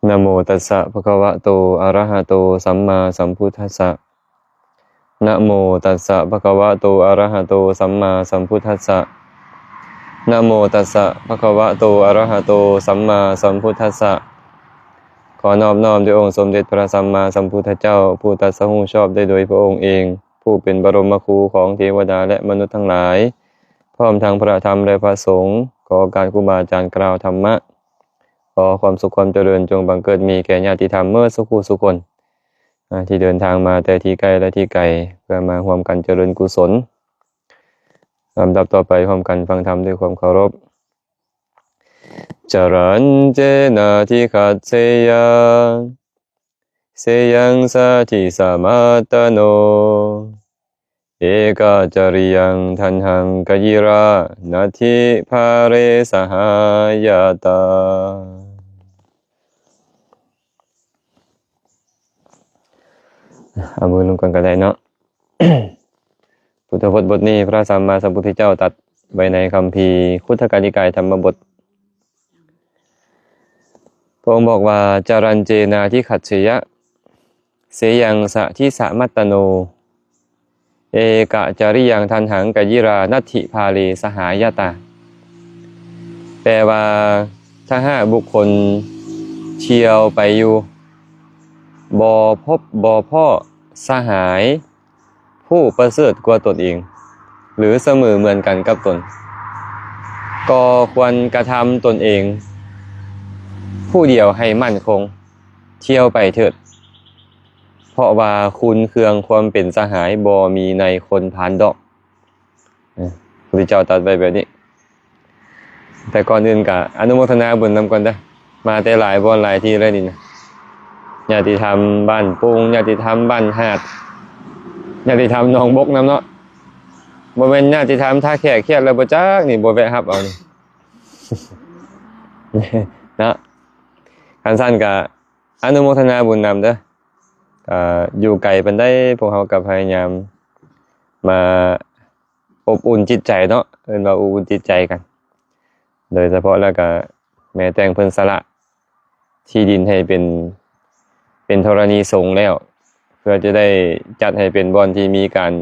ນະໂມຕັດສະ ພະຄະວະໂຕ ອະຣະຫະໂຕ ສຳມາສຳພຸດທັດສະ. ນະໂມຕັດສະ ພະຄະວະໂຕ ອະຣະຫະໂຕ ສຳມາສຳພຸດທັດສະ. ນະໂມຕັດສະ ພະຄະວະໂຕ ອະຣະຫະໂຕ ສຳມາສຳພຸດທັດສະ. ຂໍນອບນ້ອມໂດຍອົງສົມເດັດພະສຳມາສຳພຸດທະເຈົ້າ ຜູ້ຕັດສະຮູ້ຊອບໄດ້ໂດຍພະອົງເອງ, ຜູ້ເປັນບະລົມມະຄູຂອງເທວະດາ ແລະ ມະນຸດທັງຫຼາຍ, ພ້ອມທັງພະທຳ ແລະ ພະສົງ. ຂໍໂອກາດຄູບາອາຈານກ່າວທຳມະ. ຂໍຄວາມສຸກຄວາມຈະເລີນຈົ່ງບັງເກີດມີແກ່ຍາດຕິທຳເໝິດສູ່ຜູ້ສູ່ຄົນ ອາ ທີ່ເດີນທາງມາແຕ່ທີ່ໃກ້ ແລະ ທີ່ໄກ ເພື່ອມາຮ່ວມກັນຈະເລີນກຸສົນ. ລຳດັບຕໍ່ໄປ ຮ່ວມກັນຟັງທຳດ້ວຍຄວາມເຄົາລົບ. ຈະຣັນເຈນາທິຄັດເຊຍະ ເຊຍັງສາທິສະມັດຕະໂນ ເອກະຈະຣິຍັງທັນຫັງກະຢິຣາ ນັດຖິພາເຣສະຫາຍະຕາ. ເອົາມືລົງກ່ອນກໍໄດ້ເນາະ. ພຸດທະບົດບົດນີ້ ພະສຳມາສຳພຸດທະເຈົ້າຕັດໄວ້ໃນຄຳພີຄຸດທະກະນິກາຍທຳມະບົດ. ພະອົງບອກວ່າ ຈະຣັນເຈນາທິຄັດເຊຍະ ເຊຍັງສາທິສະມັດຕະໂນ ເອກະຈະຣິຍັງທັນຫັງກະຢິຣາ ນັດຖິພາເຣສະຫາຍະຕາ. ແປວ່າ ຖ້າຫາກບຸກຄົນທ່ຽວໄປຢູ່ ບໍ່ພົບບໍ່ພໍ້ສະຫາຍ ຜູ້ປະເສີດກວ່າຕົນເອງ ຫຼື ສະເໝີເໝືອນກັນກັບຕົນ ກໍຄວນກະທຳຕົນເອງຜູ້ດຽວໃຫ້ໝັ້ນຄົງ ທ່ຽວໄປເຖີດ ເພາະວ່າຄູນເຄືອງຄວາມເປັນສະຫາຍບໍ່ມີໃນຄົນພານດອກ. ເອີ ພະພຸດທະເຈົ້າຕັດໄວ້ແບບນີ້. ແຕ່ກ່ອນອື່ນກະອະນຸໂມທະນາບຸນນຳກ່ອນເດີ້ ມາແຕ່ຫຼາຍບ່ອນຫຼາຍທີ່ເລີຍນີ້ນະ ຍາດຕິທຳບ້ານປຸງ ຍາດຕິທຳບ້ານຫາດ ຍາດຕິທຳໜອງບົກນຳເນາະ. ບໍ່ແມ່ນຍາດຕິທຳທ່າແຂກຄຽດແລ້ວບໍ່ຈັກນີ້ ບໍ່ແວະຮັບເອົານີ້ ເນາະ. ຄັນຊັ້ນກະອະນຸໂມທະນາບຸນນຳເດີ້. ກະຢູ່ໄກປານໃດ ພວກເຮົາກະພະຍາຍາມມາອົບອຸ່ນຈິດໃຈເນາະ ເອີ້ນວ່າອົບອຸ່ນຈິດໃຈກັນ. ໂດຍສະເພາະແລ້ວກະແມ່ແຕ່ງເພິ່ນສະຫຼະທີ່ດິນໃຫ້ເປັນ ເປັນທໍລະນີສົງແລ້ວ ເພື່ອຈະໄດ້ຈັດໃຫ້ເປັນບ່ອນທີ່ມີການ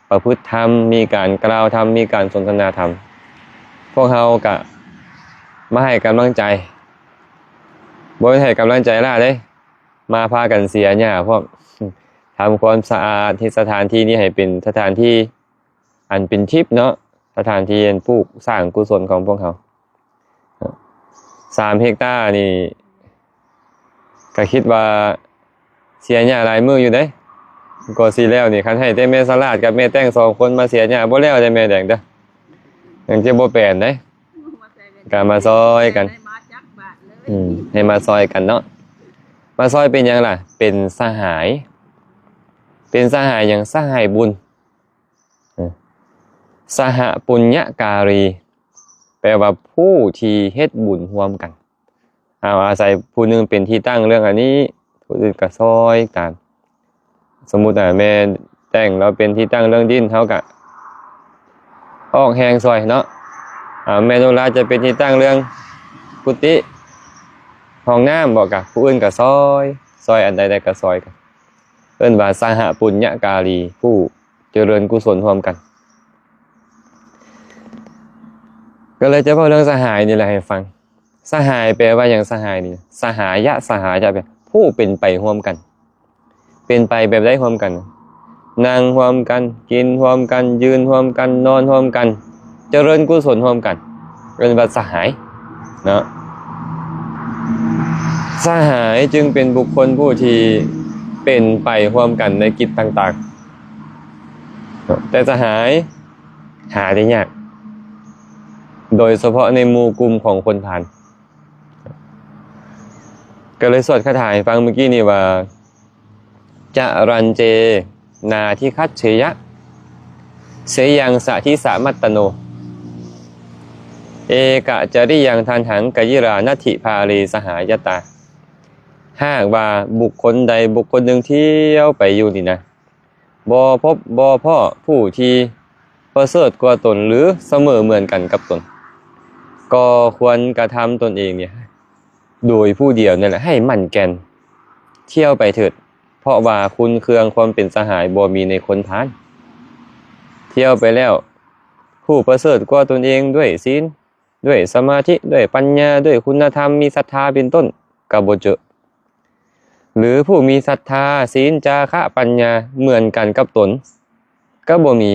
ປະພຶດທຳ ມີການກ່າວທຳ ມີການສົນທະນາທຳ. ພວກເຮົາກະມາໃຫ້ກຳລັງໃຈ ບໍ່ແມ່ນໃຫ້ກຳລັງໃຈຫຼາຍເດ້ ມາພາກັນເສຍຫຍ້າພ້ອມ ທຳຄວາມສະອາດ ເຮັດສະຖານທີ່ນີ້ໃຫ້ເປັນສະຖານທີ່ອັນເປັນທິບເນາະ ສະຖານທີ່ອັນປູກສ້າງກຸສົນຂອງພວກເຮົາ. ສາມເຮັກຕານີ້ ກະຄິດວ່າເສຍຫຍ້າຫຼາຍມື້ຢູ່ເດ້ ກວ່າຊິແລ້ວນີ້. ຄັນໃຫ້ແຕ່ແມ່ສະຫຼາດກັບແມ່ແຕ່ງສອງຄົນມາເສຍຫຍ້າບໍ່ແລ້ວເດ້ແມ່ແດງເດີ້ ຍັງຈະບໍ່ແປນເດ້. ກະມາຊ່ອຍກັນ ອືມ ໃຫ້ມາຊ່ອຍກັນເນາະ. ມາຊ່ອຍເປັນຫຍັງລະ? ເປັນສະຫາຍ. ເປັນສະຫາຍຫຍັງ? ສະຫາຍບຸນ. ເອີ ສະຫະປຸນຍະກາລີ ແປວ່າຜູ້ທີ່ເຮັດບຸນຮ່ວມກັນ. ເອົາ ອາໄສຜູ້ໜຶ່ງເປັນທີ່ຕັ້ງເລື່ອງອັນນີ້ ຜູ້ອື່ນກະຊ່ອຍຕາມ. ສົມມຸດວ່າແມ່ແຕ່ງລາວເປັນທີ່ຕັ້ງເລື່ອງດິນ ເຮົາກະອອກແຮງຊ່ອຍເນາະ. ອາ ແມ່ໂນລາຈະເປັນທີ່ຕັ້ງເລື່ອງກຸຕິ ຫ້ອງນ້ຳບໍ ກະຜູ້ອື່ນກະຊ່ອຍ ຊ່ອຍອັນໃດໄດ້ກະຊ່ອຍກັນ. ເອີ້ນວ່າສະຫະປຸນຍະກາລີ ຜູ້ຈະເລີນກຸສົນຮ່ວມກັນ. ກໍເລີຍຈະເວົ້າເລື່ອງສະຫາຍນີ້ແຫຼະໃຫ້ຟັງ. ສະຫາຍແປວ່າຫຍັງ? ສະຫາຍນີ້ ສະຫາຍະ ສະຫາຍະ ແປຜູ້ເປັນໄປຮ່ວມກັນ. ເປັນໄປແບບໃດຮ່ວມກັນ? ນັ່ງຮ່ວມກັນ, ກິນຮ່ວມກັນ, ຢືນຮ່ວມກັນ, ນອນຮ່ວມກັນ, ຈະເລີນກຸສົນຮ່ວມກັນ ເອີ້ນວ່າສະຫາຍເນາະ. ສະຫາຍຈຶ່ງເປັນບຸກຄົນຜູ້ທີ່ເປັນໄປຮ່ວມກັນໃນກິດຕ່າງໆເນາະ. ແຕ່ສະຫາຍຫາໄດ້ຍາກ ໂດຍສະເພາະໃນໝູ່ກຸ່ມຂອງຄົນພານ. ກໍເລີຍສວດຄາຖາໃຫ້ຟັງມື້ກີ້ນີ້ວ່າ ຈະຣັນເຈ ນາທິຄັດເຊຍະ ເຊຍັງສະທິສະມັດຕະໂນ ເອກະຈະລິຍັງທັນຫັງກະຢິຣານັດຖິພາເຣສະຫາຍະຕາ. ຫາກວ່າບຸກຄົນໃດບຸກຄົນໜຶ່ງທ່ຽວໄປຢູ່ນີ້ນະ ບໍ່ພົບບໍ່ພໍ້ຜູ້ທີ່ປະເສີດກວ່າຕົນ ຫຼື ສະເໝີເໝືອນກັນກັບຕົນ ກໍຄວນກະທຳຕົນເອງນີ້ ໂດຍຜູ້ດຽວນັ້ນແຫຼະ ໃຫ້ໝັ້ນແກ່ນ ທ່ຽວໄປເຖີດ ເພາະວ່າຄຸນເຄື່ອງຄວາມເປັນສະຫາຍບໍ່ມີໃນຄົນພານ. ທ່ຽວໄປແລ້ວ ຜູ້ປະເສີດກວ່າຕົນເອງດ້ວຍສິນ, ດ້ວຍສະມາທິ, ດ້ວຍປັນຍາ, ດ້ວຍຄຸນນະທຳ, ມີສັດທາເປັນຕົ້ນ ກໍບໍ່ເຈີ. ຫຼືຜູ້ມີສັດທາ, ສິນ, ຈາຄະ, ປັນຍາ ເໝືອນກັນກັບຕົນ ກໍບໍ່ມີ.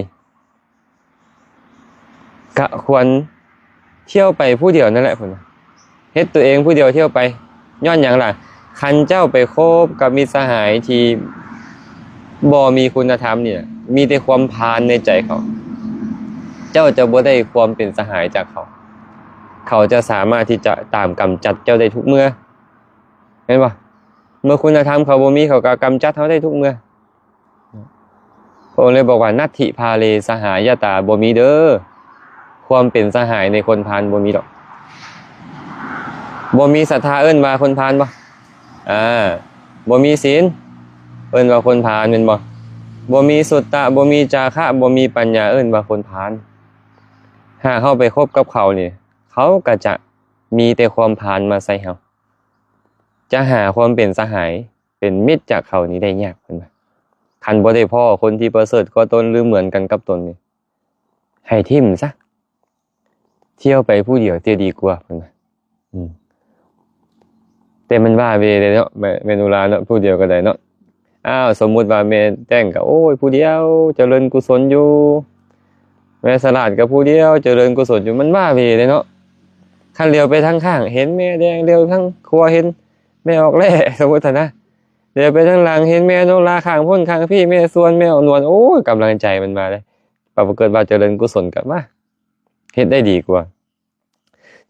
ກະຄວນທ່ຽວໄປຜູ້ດຽວນັ້ນແຫຼະ ເພິ່ນວ່າ ເຮັດຕົວເອງຜູ້ດຽວທ່ຽວໄປ. ຍ້ອນຫຍັງລະ? ຄັນເຈົ້າໄປຄົບກັບມິດສະຫາຍທີ່ບໍ່ມີຄຸນນະທຳນີ້ນະ ມີແຕ່ຄວາມພານໃນໃຈເຂົາ, ເຈົ້າຈະບໍ່ໄດ້ຄວາມເປັນສະຫາຍຈາກເຂົາ. ເຂົາຈະສາມາດທີ່ຈະຕາມກຳຈັດເຈົ້າໄດ້ທຸກເມື່ອ ແມ່ນບໍ່? ເມື່ອຄຸນນະທຳເຂົາບໍ່ມີ ເຂົາກໍກຳຈັດເຮົາໄດ້ທຸກເມື່ອ. ພະອົງເລີຍບອກວ່າ ນັດຖິພາເລສະຫາຍະຕາ ບໍ່ມີເດີ ຄວາມເປັນສະຫາຍໃນຄົນພານບໍ່ມີດອກ. ບໍ່ມີສັດທາເອີ້ນວ່າຄົນພານບໍ່? ອາ ບໍ່ມີສິນ ເອີ້ນວ່າຄົນພານແມ່ນບໍ່? ບໍ່ມີສຸດຕະ ບໍ່ມີຈາຄະ ບໍ່ມີປັນຍາ ເອີ້ນວ່າຄົນພານ. ຫາກເຮົາໄປຄົບກັບເຂົານີ້ ເຂົາກໍຈະມີແຕ່ຄວາມພານມາໃສ່ເຮົາ. ຈະຫາຄວາມເປັນສະຫາຍ ເປັນມິດຈາກເຂົານີ້ໄດ້ຍາກ ເພິ່ນວ່າ. ຄັນບໍ່ໄດ້ພໍ້ຄົນທີ່ປະເສີດກວ່າຕົນ ຫຼື ເໝືອນກັນກັບຕົນນີ້ ໃຫ້ຖິ້ມຊະ ທ່ຽວໄປຜູ້ດຽວເສຍດີກວ່າ ເພິ່ນວ່າ. ອືມ ແຕ່ມັນຫວ້າເວເດ້ເນາະ ແມ່ ແມ່ນອຸລາເນາະ ຜູ້ດຽວກໍໄດ້ເນາະ. ອ້າວ ສົມມຸດວ່າແມ່ແຈ້ງກໍ ໂອ້ຍ ຜູ້ດຽວ ຈະເລີນກຸສົນຢູ່, ແມ່ສະຫຼາດກໍຜູ້ດຽວ ຈະເລີນກຸສົນຢູ່, ມັນຫວ້າເວເດ້ເນາະ. ຄັນຫຼຽວໄປທາງຂ້າງ ເຫັນແມ່ແດງ, ຫຼຽວທາງຂວາ ເຫັນແມ່ອອກແລ້, ສົມມຸດຫັ້ນນະ. ຫຼຽວໄປທາງຫຼັງ ເຫັນແມ່ນົກລາຂ້າງພຸ້ນຂ້າງພີ້, ແມ່ສ່ວນ, ແມ່ອອກໜວນ, ໂອ້ຍ ກຳລັງໃຈມັນມາເດ້. ປາກົດວ່າຈະເລີນກຸສົນກັບມາ ເຮັດໄດ້ດີກວ່າ.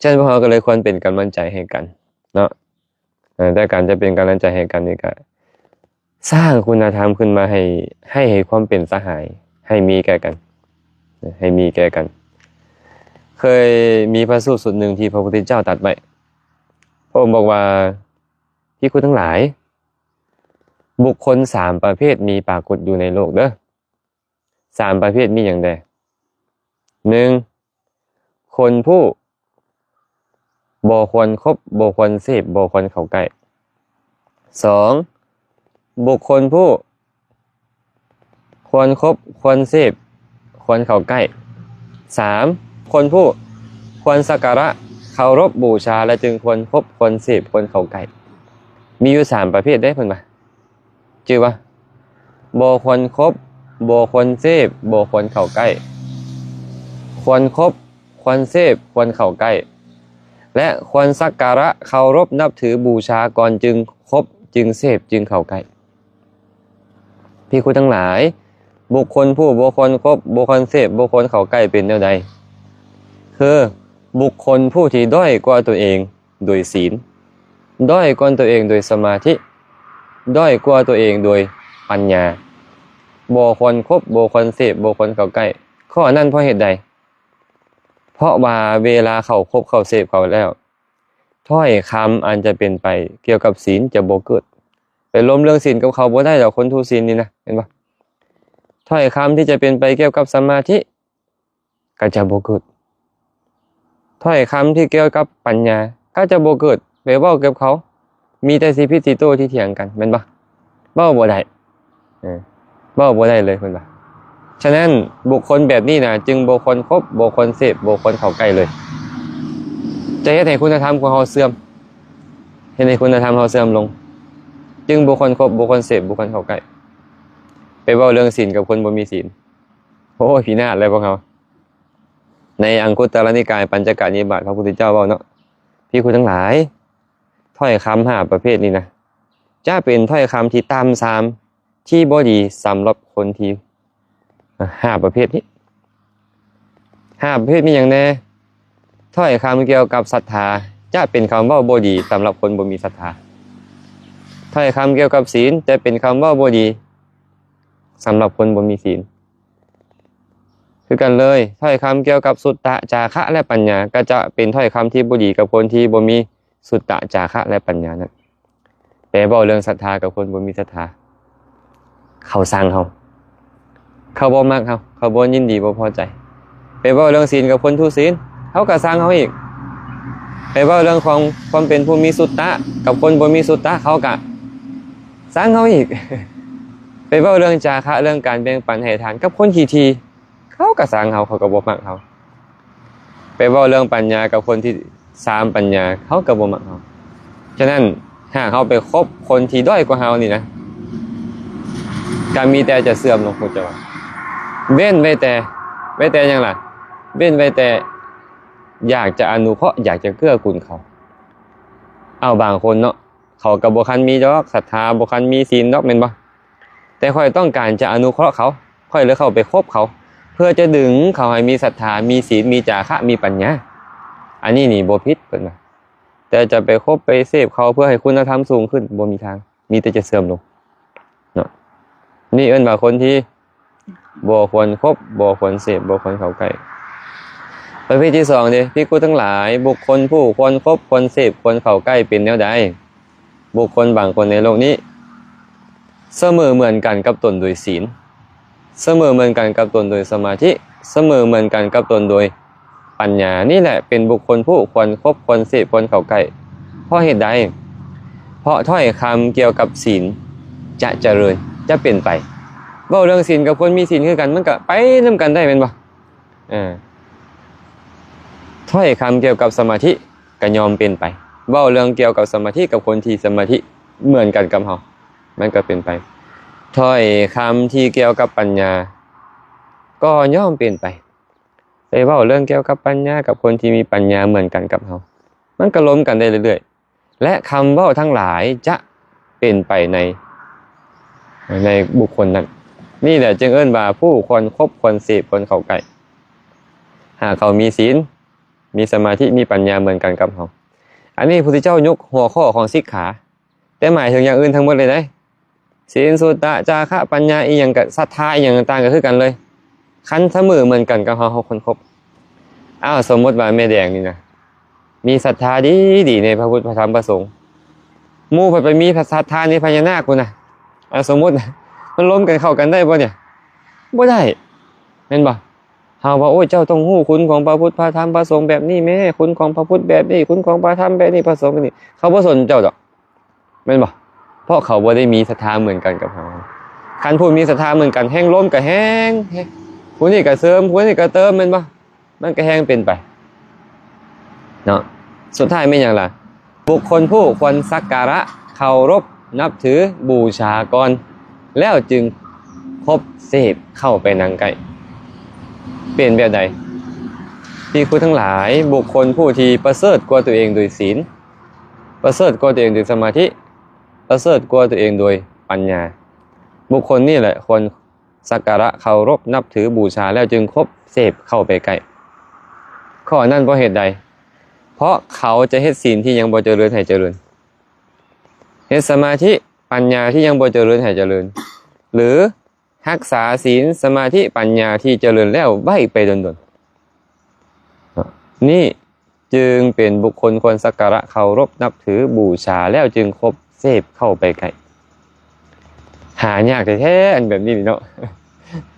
ສະນັ້ນ ພວກເຮົາກໍເລີຍຄວນເປັນກຳລັງໃຈໃຫ້ກັນເນາະ. ເອີ ແຕ່ການຈະເປັນກຳລັງໃຈໃຫ້ກັນນີ້ ກໍສ້າງຄຸນນະທຳຂຶ້ນມາໃຫ້ ໃຫ້ ໃຫ້ຄວາມເປັນສະຫາຍ ໃຫ້ມີແກ່ກັນ ໃຫ້ມີແກ່ກັນ. ເຄີຍມີພະສູດສູດໜຶ່ງທີ່ພະພຸດທະເຈົ້າຕັດໄວ້. ພະອົງບອກວ່າ ພິກຂຸທັງຫຼາຍ, ບຸກຄົນສາມປະເພດມີປາກົດຢູ່ໃນໂລກເດີ. ສາມປະເພດມີຫຍັງແດ່? ໜຶ່ງ ຄົນຜູ້ບໍ່ຄວນຄົບ, ບໍ່ຄວນເສບ, ບໍ່ຄວນເຂົ້າໃກ້. ສອງ ບຸກຄົນຜູ້ຄວນຄົບ, ຄວນເສບ, ຄວນເຂົ້າໃກ້. ສາມ ຄົນຜູ້ຄວນສັກກາລະເຄົາລົບບູຊາ ແລະ ຈຶ່ງຄວນຄົບ, ຄວນເສບ, ຄວນເຂົ້າໃກ້. ມີຢູ່ສາມປະເພດເດ້ ເພິ່ນວ່າ. ຈື່ບໍ່? ບໍ່ຄວນຄົບ, ບໍ່ຄວນເສບ, ບໍ່ຄວນເຂົ້າໃກ້. ຄວນຄົບ, ຄວນເສບ, ຄວນເຂົ້າໃກ້ ແລະ ຄວນສັກກາລະເຄົາລົບນັບຖືບູຊາກ່ອນຈຶ່ງຄົບ, ຈຶ່ງເສບ, ຈຶ່ງເຂົ້າໃກ້. ພິກຂຸທັງຫຼາຍ, ບຸກຄົນຜູ້ບໍ່ຄວນຄົບ, ບໍ່ຄວນເສບ, ບໍ່ຄວນເຂົ້າໃກ້ເປັນແນວໃດ? ຄືບຸກຄົນຜູ້ທີ່ດ້ອຍກວ່າຕົວເອງ ໂດຍສິນ, ດ້ອຍກວ່າຕົວເອງໂດຍສະມາທິ, ດ້ອຍກວ່າຕົວເອງໂດຍປັນຍາ, ບໍ່ຄວນຄົບ, ບໍ່ຄວນເສບ, ບໍ່ຄວນເຂົ້າໃກ້. ຂໍ້ນັ້ນເພາະເຫດໃດ? ເພາະວ່າເວລາເຂົາຄົບເຂົາເສບເຂົາແລ້ວ, ຖ້ອຍຄຳອັນຈະເປັນໄປກ່ຽວກັບສິນຈະບໍ່ເກີດ. ໄປລົມເລື່ອງສິນກັບເຂົາບໍ່ໄດ້ດອກ, ຄົນທຸສິນນີ້ນະ, ເຫັນບໍ່? ຖ້ອຍຄຳທີ່ຈະເປັນໄປກ່ຽວກັບສະມາທິ ກໍຈະບໍ່ເກີດ. ຖ້ອຍຄຳທີ່ກ່ຽວກັບປັນຍາກໍຈະບໍ່ເກີດ. ໄປເວົ້າກັບເຂົາ ມີແຕ່ຊິຜິດຊິໂຕ້ທີ່ຖຽງກັນ ແມ່ນບໍ່? ເວົ້າບໍ່ໄດ້ ເອີ ເວົ້າບໍ່ໄດ້ເລີຍ ເພິ່ນວ່າ. ສະນັ້ນ ບຸກຄົນແບບນີ້ນະ ຈຶ່ງບໍ່ຄວນຄົບ, ບໍ່ຄວນເສບ, ບໍ່ຄວນເຂົ້າໃກ້ເລີຍ. ຈະເຮັດໃຫ້ຄຸນນະທຳຂອງເຮົາເສື່ອມ, ເຮັດໃຫ້ຄຸນນະທຳເຮົາເສື່ອມລົງ. ຈຶ່ງບໍ່ຄວນຄົບ, ບໍ່ຄວນເສບ, ບໍ່ຄວນເຂົ້າໃກ້. ໄປເວົ້າເລື່ອງສິນກັບຄົນບໍ່ມີສິນ. ໂອ້ຍ ພິນາດແລ້ວພວກເຮົາ. ໃນອັງຄຸດຕະລະນິກາຍ ປັນຈະກະນິບາດ ພະພຸດທະເຈົ້າເວົ້າເນາະ, ພິກຂຸທັງຫຼາຍ, ຖ້ອຍຄຳຫ້າປະເພດນີ້ນະ ຈະເປັນຖ້ອຍຄຳທີ່ຕ່ຳຊາມ ທີ່ບໍ່ດີສຳລັບຄົນທີ່ ຫ້າປະເພດນີ້. ຫ້າປະເພດມີຫຍັງແດ່? ຖ້ອຍຄຳກ່ຽວກັບສັດທາ ຈະເປັນຄຳເວົ້າບໍ່ດີສຳລັບຄົນບໍ່ມີສັດທາ. ຖ້ອຍຄຳກ່ຽວກັບສິນ ຈະເປັນຄຳເວົ້າບໍ່ດີ ສຳລັບຄົນບໍ່ມີສິນ. ຄືກັນເລີຍ, ຖ້ອຍຄຳກ່ຽວກັບສຸດຕະ, ຈາຄະ ແລະ ປັນຍາ ກໍຈະເປັນຖ້ອຍຄຳທີ່ບໍ່ດີກັບຄົນທີ່ບໍ່ມີສຸດຕະ, ຈາຄະ ແລະ ປັນຍານັ້ນ. ແປເວົ້າເລື່ອງສັດທາກັບຄົນບໍ່ມີສັດທາ, ເຂົາຊັງເຮົາ, ເຂົາບໍ່ມັກເຮົາ, ເຂົາບໍ່ຍິນດີ, ບໍ່ພໍໃຈ. ໄປເວົ້າເລື່ອງສິນກັບຄົນທຸສິນ, ເຂົາກໍຊັງເຮົາອີກ. ໄປເວົ້າເລື່ອງຂອງຄວາມເປັນຜູ້ມີສຸດຕະ ກັບຄົນບໍ່ມີສຸດຕະ ເຂົາກະຊັງເຮົາອີກ. ໄປເວົ້າເລື່ອງຈາຄະ ເລື່ອງການແບ່ງປັນໃຫ້ທານ ກັບຄົນຂີ້ຖີ່ ເຂົາກະຊັງເຮົາ ເຂົາກະບໍ່ມັກເຮົາ. ໄປເວົ້າເລື່ອງປັນຍາກັບຄົນທີ່ສາມປັນຍາ ເຂົາກະບໍ່ມັກເຮົາ. ສະນັ້ນ ຫາກເຮົາໄປຄົບຄົນທີ່ດ້ອຍກວ່າເຮົານີ້ນະ ກະມີແຕ່ຈະເສື່ອມລົງ ຮູ້ຈັກວ່າ ເວັ້ນໄວ້ແຕ່ ໄວ້ແຕ່ຫຍັງລະ? ເວັ້ນໄວ້ແຕ່ຢາກຈະອະນຸເຄາະ ຢາກຈະເກື້ອກູນເຂົາ. ເອົາ ບາງຄົນເນາະ ເຂົາກະບໍ່ຄັນມີດອກສັດທາ ບໍ່ຄັນມີສິນດອກ ແມ່ນບໍ່? ແຕ່ຂ້ອຍຕ້ອງການຈະອະນຸເຄາະເຂົາ ຂ້ອຍເລີຍເຂົ້າໄປຄົບເຂົາ ເພື່ອຈະດຶງເຂົາໃຫ້ມີສັດທາ ມີສິນ ມີຈາຄະ ມີປັນຍາ. ອັນນີ້ນີ້ບໍ່ຜິດ ເພິ່ນວ່າ. ແຕ່ຈະໄປຄົບໄປເສບເຂົາເພື່ອໃຫ້ຄຸນນະທຳສູງຂຶ້ນ ບໍ່ມີທາງ ມີແຕ່ຈະເສື່ອມລົງເນາະ. ນີ້ເອີ້ນວ່າຄົນທີ່ບໍ່ຄວນຄົບ ບໍ່ຄວນເສບ ບໍ່ຄວນເຂົ້າໃກ້. ປະເພດທີສອງເດ ພິກຂຸທັງຫຼາຍ ບຸກຄົນຜູ້ຄວນຄົບ ຄວນເສບ ຄວນເຂົ້າໃກ້ເປັນແນວໃດ? ບຸກຄົນບາງຄົນໃນໂລກນີ້ ສະເໝີເໝືອນກັນກັບຕົນໂດຍສິນ ສະເໝີເໝືອນກັນກັບຕົນໂດຍສະມາທິ ສະເໝີເໝືອນກັນກັບຕົນໂດຍປັນຍາ. ນີ້ແຫຼະເປັນບຸກຄົນຜູ້ຄວນຄົບ ຄວນເສບ ຄວນເຂົ້າໃກ້. ເພາະເຫດໃດ? ເພາະຖ້ອຍຄຳກ່ຽວກັບສິນຈະຈະເລີນ ຈະເປັນໄປ. ເວົ້າເລື່ອງສິນກັບຄົນມີສິນຄືກັນ ມັນກະໄປນຳກັນໄດ້ແມ່ນບໍ່? ເອີ ຖ້ອຍຄຳກ່ຽວກັບສະມາທິກະຍອມເປັນໄປ. ເວົ້າເລື່ອງກ່ຽວກັບສະມາທິກັບຄົນທີ່ສະມາທິເໝືອນກັນກັບເຮົາ ມັນກະເປັນໄປ. ຖ້ອຍຄຳທີ່ກ່ຽວກັບປັນຍາກໍຍອມເປັນໄປ. ໄປເວົ້າເລື່ອງກ່ຽວກັບປັນຍາກັບຄົນທີ່ມີປັນຍາເໝືອນກັນກັບເຮົາ ມັນກະລົມກັນໄດ້ເລື້ອຍໆ ແລະ ຄຳເວົ້າທັງຫຼາຍຈະເປັນໄປໃນ ໃນບຸກຄົນນັ້ນ. ນີ້ແຫຼະຈຶ່ງເອີ້ນວ່າຜູ້ຄວນຄົບ ຄວນເສບ ຄວນເຂົ້າໃກ້. ຫາກເຂົາມີສິນ ມີສະມາທິ ມີປັນຍາເໝືອນກັນກັບເຮົາ. ອັນນີ້ພຸດທະເຈົ້າຍົກຫົວຂໍ້ຂອງສິກຂາ ແຕ່ໝາຍເຖິງຢ່າງອື່ນທັງໝົດເລີຍເດ້. ສິນ ສຸດຕະ ຈາຄະ ປັນຍາ ອີ່ຫຍັງກະ ສັດທາ ອີ່ຫຍັງຕ່າງໆກະຄືກັນເລີຍ. ຄັນສະເໝີເໝືອນກັນກັບເຮົາ ເຮົາຄວນຄົບ. ອ້າວ ສົມມຸດວ່າແມ່ແດງນີ້ນະ ມີສັດທາດີໆໃນພະພຸດ ພະທຳ ພະສົງ ໝູ່ເພິ່ນໄປມີສັດທາໃນພະຍານາກພຸ້ນນະ. ອ່າ ສົມມຸດ ມັນລົມກັນເຂົ້າກັນໄດ້ບໍ່ນີ້? ບໍ່ໄດ້ ແມ່ນບໍ່? ເຮົາວ່າ ໂອ້ຍ ເຈົ້າຕ້ອງຮູ້ຄຸນຂອງພະພຸດ ພະທຳ ພະສົງແບບນີ້ແມ້ ຄຸນຂອງພະພຸດແບບນີ້ ຄຸນຂອງພະທຳແບບນີ້ ພະສົງແບບນີ້ ເຂົາບໍ່ສົນເຈົ້າດອກ ແມ່ນບໍ່? ເພາະເຂົາບໍ່ໄດ້ມີສັດທາເໝືອນກັນກັບເຮົາ. ຄັນຜູ້ມີສັດທາເໝືອນກັນ ແຮ່ງລົມກະແຮ່ງ ຜູ້ນີ້ກະເສີມ ຜູ້ນີ້ກະເຕີມ ແມ່ນບໍ່? ມັນກະແຮ່ງເປັນໄປເນາະ. ສຸດທ້າຍແມ່ນຫຍັງລະ? ບຸກຄົນຜູ້ຄວນສັກກາລະເຄົາລົບນັບຖືບູຊາກ່ອນ ແລ້ວຈຶ່ງຄົບເສບເຂົ້າໄປນັ່ງໃກ້. ເປັນແບບໃດ? ພິກຂຸທັງຫຼາຍ ບຸກຄົນຜູ້ທີ່ປະເສີດກວ່າຕົວເອງໂດຍສິນ ປະເສີດກວ່າຕົວເອງໂດຍສະມາທິ ປະເສີດກວ່າຕົວເອງໂດຍປັນຍາ ບຸກຄົນນີ້ແຫຼະຄວນສັກກາລະເຄົາລົບນັບຖືບູຊາ ແລ້ວຈຶ່ງຄົບເສບເຂົ້າໄປໃກ້. ຂໍ້ນັ້ນເພາະເຫດໃດ? ເພາະເຂົາຈະເຮັດສິນທີ່ຍັງບໍ່ຈະເລີນໃຫ້ຈະເລີນ ເຮັດສະມາທິປັນຍາທີ່ຍັງບໍ່ຈະເລີນໃຫ້ຈະເລີນ ຫຼື ຮັກສາສິນ ສະມາທິ ປັນຍາທີ່ຈະເລີນແລ້ວໄວ້ໄປດົນໆ. ນີ້ຈຶ່ງເປັນບຸກຄົນຄວນສັກກາລະເຄົາລົບນັບຖືບູຊາ ແລ້ວຈຶ່ງຄົບເສບເຂົ້າໄປໃກ້. ຫາຍາກແທ້ໆ ອັນແບບນີ້ເນາະ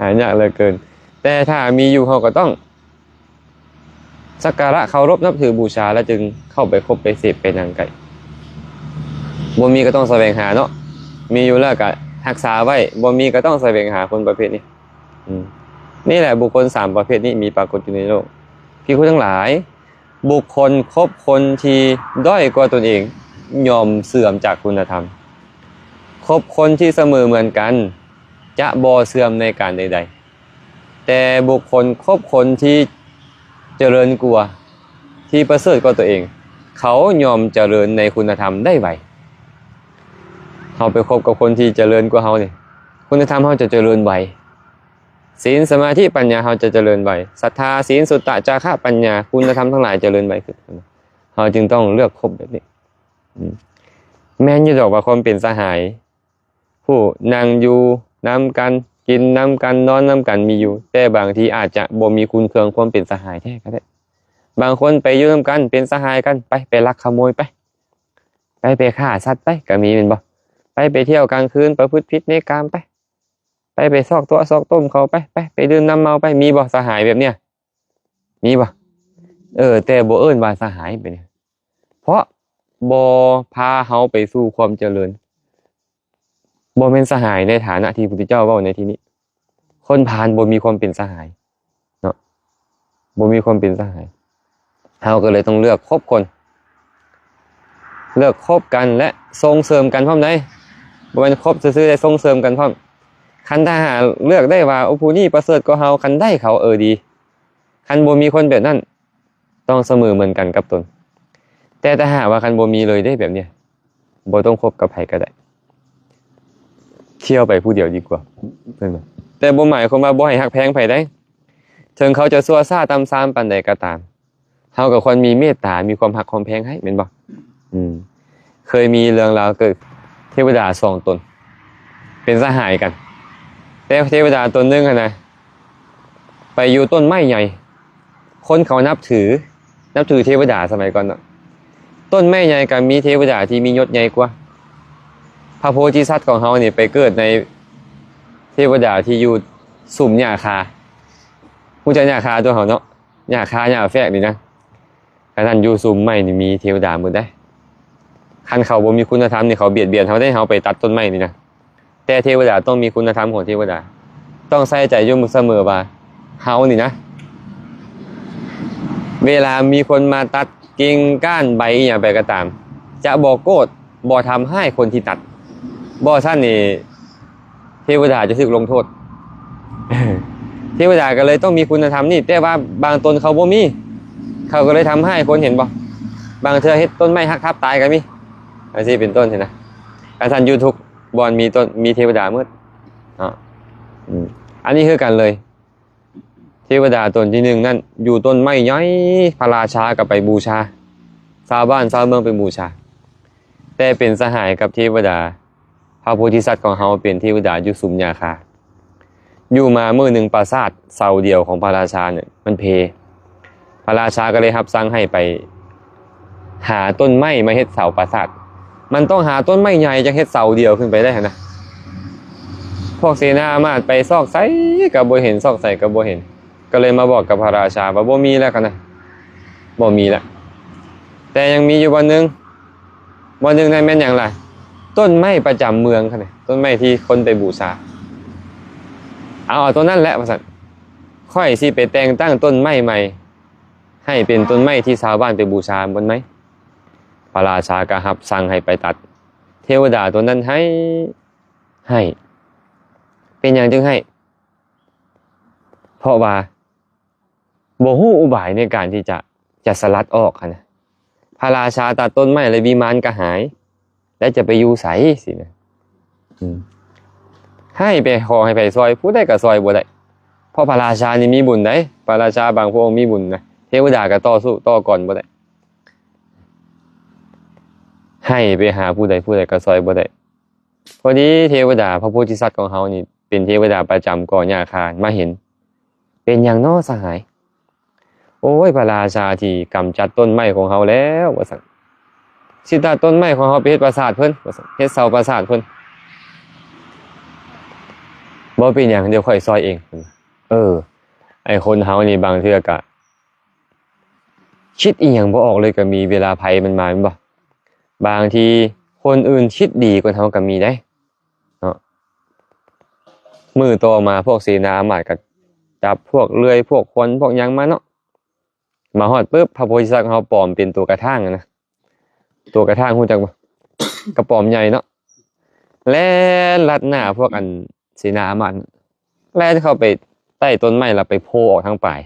ຫາຍາກເຫຼືອເກີນ. ແຕ່ຖ້າມີຢູ່ ເຮົາກໍຕ້ອງ ສັກກາລະເຄົາລົບນັບຖືບູຊາ ແລ້ວຈຶ່ງເຂົ້າໄປຄົບໄປເສບໄປນັ່ງໃກ້. ບໍ່ມີກໍຕ້ອງສະແຫວງຫາເນາະ ມີຢູ່ແລ້ວກະຮັກສາໄວ້ ບໍ່ມີກໍຕ້ອງສະແຫວງຫາຄົນປະເພດນີ້. ອືມ ນີ້ແຫຼະ ບຸກຄົນສາມປະເພດນີ້ມີປາກົດຢູ່ໃນໂລກ. ພິກຂຸທັງຫຼາຍ ບຸກຄົນຄົບຄົນທີ່ດ້ອຍກວ່າຕົນເອງ ຍ່ອມເສື່ອມຈາກຄຸນນະທຳ. ຄົບຄົນທີ່ສະເໝີເໝືອນກັນ ຈະບໍ່ເສື່ອມໃນການໃດໆ. ແຕ່ບຸກຄົນຄົບຄົນທີ່ຈະເລີນກວ່າ ທີ່ປະເສີດກວ່າຕົວເອງ ເຂົາຍ່ອມຈະເລີນໃນຄຸນນະທຳໄດ້ໄວ. ເຮົາໄປຄົບກັບຄົນທີ່ຈະເລີນກວ່າເຮົານີ້ ຄຸນນະທຳເຮົາຈະຈະເລີນໄວ. ສິນ ສະມາທິ ປັນຍາເຮົາຈະຈະເລີນໄວ. ສັດທາ ສິນ ສຸດຕະ ຈາຄະ ປັນຍາ ຄຸນນະທຳທັງຫຼາຍຈະເລີນໄວຂຶ້ນ. ເຮົາຈຶ່ງຕ້ອງເລືອກຄົບແບບນີ້. ອືມ ແມ່ນຢູ່ດອກວ່າຄວາມເປັນສະຫາຍ ຜູ້ນັ່ງຢູ່ນຳກັນ ກິນນຳກັນ ນອນນຳກັນມີຢູ່ ແຕ່ບາງທີອາດຈະບໍ່ມີຄຸນເຄືອງຄວາມເປັນສະຫາຍແທ້ກໍໄດ້. ບາງຄົນໄປຢູ່ນຳກັນ ເປັນສະຫາຍກັນ ໄປ ໄປລັກຂະໂມຍໄປ ໄປ ໄປຂ້າສັດໄປ ກໍມີແມ່ນບໍ່? ໄປ ໄປທ່ຽວກາງຄືນ ປະພຶດຜິດໃນກາມໄປ ໄປ ໄປຊອກຕົວະຊອກຕົ້ມເຂົາໄປ ໄປ ໄປດື່ມນ້ຳເມົາໄປ ມີບໍ່ສະຫາຍແບບເນີ້ຍ? ມີບໍ່? ເອີ ແຕ່ບໍ່ເອີ້ນວ່າສະຫາຍ ເປັນ ພາະບໍ່ພາເຮົາໄປສູ່ຄວາມຈະເລີນ. ບໍ່ແມ່ນສະຫາຍໃນຖານະທີ່ພຸດທະເຈົ້າເວົ້າໃນທີ່ນີ້. ຄົນພານບໍ່ມີຄວາມເປັນສະຫາຍເນາະ, ບໍ່ມີຄວາມເປັນສະຫາຍ. ເຮົາກໍເລີຍຕ້ອງເລືອກຄົບຄົນ, ເລືອກຄົບກັນ ແລະ ສົ່ງເສີມກັນພ້ອມໃດ໋. ບໍ່ແມ່ນຄົບຊື່ໆ ແຕ່ສົ່ງເສີມກັນພ້ອມ. ຄັນຖ້າຫາກເລືອກໄດ້ວ່າ ໂອ້ ຜູ້ນີ້ປະເສີດກວ່າເຮົາ, ຄັນໄດ້ເຂົາ ເອີ ດີ. ຄັນບໍ່ມີຄົນແບບນັ້ນ, ຕ້ອງສະເໝີເໝືອນກັນກັບຕົນ. ແຕ່ຖ້າຫາກວ່າຄັນບໍ່ມີເລີຍເດ້ແບບເນີ້ຍ, ບໍ່ຕ້ອງຄົບກັບໃຜກໍໄດ້, ທ່ຽວໄປຜູ້ດຽວດີກວ່າ. ແຕ່ບໍ່ໝາຍຄວາມວ່າບໍ່ໃຫ້ຮັກແພງໃຜໃດ໋. ເຖິງເຂົາຈະຊົ່ວຊ້າຕ່ຳຊາມປານໃດກໍຕາມ, ເຮົາກໍຄວນມີເມດຕາ, ມີຄວາມຮັກຄວາມແພງໃຫ້, ແມ່ນບໍ່? ອືມ ເຄີຍມີເລື່ອງລາວເກີດ, ເທວະດາສອງຕົນເປັນສະຫາຍກັນ, ແຕ່ເທວະດາຕົນໜຶ່ງຫັ້ນນະ ໄປຢູ່ຕົ້ນໄມ້ໃຫຍ່. ຄົນເຂົານັບຖື, ນັບຖືເທວະດາສະໄໝກ່ອນເນາະ. ຕົ້ນໄມ້ໃຫຍ່ກໍມີເທວະດາທີ່ມີຍົດໃຫຍ່ກວ່າ. ພະໂພທິສັດຂອງເຮົານີ້ໄປເກີດໃນເທວະດາທີ່ຢູ່ຊຸມຫຍ້າຄາ. ຮູ້ຈັກຫຍ້າຄາຕົວະເຮົາເນາະ? ຫຍ້າຄາ ຫຍ້າແຟກນີ້ນະ. ຄັນນັ້ນຢູ່ຊຸມໄມ້ນີ້ມີເທວະດາໝົດເດ້. ຄັນເຂົາບໍ່ມີຄຸນນະທຳນີ້ ເຂົາບຽດບຽນເຮົາເດ້, ເຮົາໄປຕັດຕົ້ນໄມ້ນີ້ນະ. ແຕ່ເທວະດາຕ້ອງມີຄຸນນະທຳຂອງເທວະດາ, ຕ້ອງໃສ່ໃຈຢູ່ສະເໝີວ່າເຮົານີ້ນະ ເວລາມີຄົນມາຕັດກິ່ງກ້ານໃບອີ່ຫຍັງໄປກໍຕາມ, ຈະບໍ່ໂກດ, ບໍ່ທຳຮ້າຍຄົນທີ່ຕັດ. ບໍ່ຊັ້ນນີ້ ເທວະດາຈະຖືກລົງໂທດ. ເທວະດາກໍເລີຍຕ້ອງມີຄຸນນະທຳນີ້, ແຕ່ວ່າບາງຕົນເຂົາບໍ່ມີ, ເຂົາກໍເລີຍທຳຮ້າຍຄົນ, ເຫັນບໍ່? ບາງເທື່ອເຮັດຕົ້ນໄມ້ຫັກທັບຕາຍກໍມີ, ຈັ່ງຊີ້ເປັນຕົ້ນ, ເຫັນນະ? ຄັນຊັ້ນຢູ່ທຸກບ່ອນມີຕົ້ນ, ມີເທວະດາໝົດເນາະ. ອືມ ອັນນີ້ຄືກັນເລີຍ. ເທວະດາຕົນທີໜຶ່ງນັ້ນຢູ່ຕົ້ນໄມ້ໃຫຍ່, ພະລາຊາກໍໄປບູຊາ, ຊາວບ້ານຊາວເມືອງໄປບູຊາ, ແຕ່ເປັນສະຫາຍກັບເທວະດາ. ພະໂພທິສັດຂອງເຮົາເປັນເທວະດາຢູ່ຊຸມຫຍ້າຄາ. ຢູ່ມາມື້ໜຶ່ງ ປາສາດເສົາດຽວຂອງພະລາຊານັ້ນມັນເພ. ພະລາຊາກໍເລີຍຮັບສັ່ງໃຫ້ໄປຫາຕົ້ນໄມ້ມາເຮັດເສົາປາສາດ. ມັນຕ້ອງຫາຕົ້ນໄມ້ໃຫຍ່ຈັ່ງເຮັດເສົາດຽວຂຶ້ນໄປໄດ້ຫັ້ນນະ. ພວກເສນາອາມາດໄປຊອກໃສກໍບໍ່ເຫັນ, ຊອກໃສກໍບໍ່ເຫັນ. ກໍເລີຍມາບອກກັບພະລາຊາວ່າບໍ່ມີແລ້ວຫັ້ນນະ, ບໍ່ມີແລ້ວ. ແຕ່ຍັງມີຢູ່ບ່ອນໜຶ່ງ, ບ່ອນໜຶ່ງນັ້ນແມ່ນຫຍັງລະ? ຕົ້ນໄມ້ປະຈຳເມືອງຫັ້ນນະ, ຕົ້ນໄມ້ທີ່ຄົນໄປບູຊາ. ເອົາ, ເອົາຕົ້ນນັ້ນແຫຼະ ວ່າຊັ້ນ. ຂ້ອຍຊິໄປແຕ່ງຕັ້ງຕົ້ນໄມ້ໃໝ່ ໃຫ້ເປັນຕົ້ນໄມ້ທີ່ຊາວບ້ານໄປບູຊາບ່ອນໃໝ່. ພະລາຊາກໍຮັບສັ່ງໃຫ້ໄປຕັດ. ເທວະດາຕົນນັ້ນໄຫ້, ໄຫ້. ເປັນຫຍັງຈຶ່ງໄຫ້? ເພາະວ່າ ບໍ່ຮູ້ອຸບາຍໃນການທີ່ຈະ, ຈະສະຫຼັດອອກຫັ້ນນະ. ພະລາຊາຕັດຕົ້ນໄມ້ແລ້ວວິມານກໍຫາຍ, ແລ້ວຈະໄປຢູ່ໃສ? ຊີ້ນະ. ອືມ ໃຫ້ໄປຂໍໃຫ້ໃຜຊ່ອຍ, ຜູ້ໃດກໍຊ່ອຍບໍ່ໄດ້, ເພາະພະລາຊານີ້ມີບຸນໃດ໋, ພະລາຊາບາງພະອົງມີບຸນນະ, ເທວະດາກໍຕໍ່ສູ້ຕໍ່ກອນບໍ່ໄດ້. ໃຫ້ໄປຫາຜູ້ໃດ, ຜູ້ໃດກໍຊ່ອຍບໍ່ໄດ້. ພໍດີເທວະດາ ພະໂພທິສັດຂອງເຮົານີ້ ເປັນເທວະດາປະຈຳເກາະຫຍ້າຄາ ມາເຫັນ. ເປັນຫຍັງນໍສະຫາຍ? ໂອ້ຍ ພະລາຊາທີ່ກຳຈັດຕົ້ນໄມ້ຂອງເຮົາແລ້ວ ວ່າຊັ້ນ. ຊິຕັດຕົ້ນໄມ້ຂອງເຮົາໄປເຮັດປາສາດເພິ່ນ ວ່າຊັ້ນ, ເຮັດເສົາປາສາດເພິ່ນ. ບໍ່ເປັນຫຍັງ, ດຽວຂ້ອຍຊ່ອຍເອງ. ເອີ ໄອ້ຄົນເຮົານີ້ບາງເທື່ອກະຄິດອີ່ຫຍັງບໍ່ອອກເລີຍ ກະມີເວລາໄພມັນມາ ແມ່ນບໍ່? ບາງທີຄົນອື່ນຄິດດີກວ່າເຮົາກະມີໄດ໋. ເນາະ. ມື້ຕໍ່ມາພວກເສນາອາມາດກໍຈັບພວກເລື່ອຍ ພວກຂວັນ ພວກຫຍັງມາເນາະ. ມາຮອດປຶບ ພະໂພທິສັດຂອງເຮົາປອມເປັນຕົວກະຖາງນະ, ຕົວກະຖາງຮູ້ຈັກບໍ່? ກະປອມໃຫຍ່ເນາະ. ແລ່ນລັດໜ້າພວກອັນເສນາອາມາດ, ແລ່ນເຂົ້າໄປໃຕ້ຕົ້ນໄມ້ ແລ້ວໄປໂຜ່ອອກທາງປາຍ.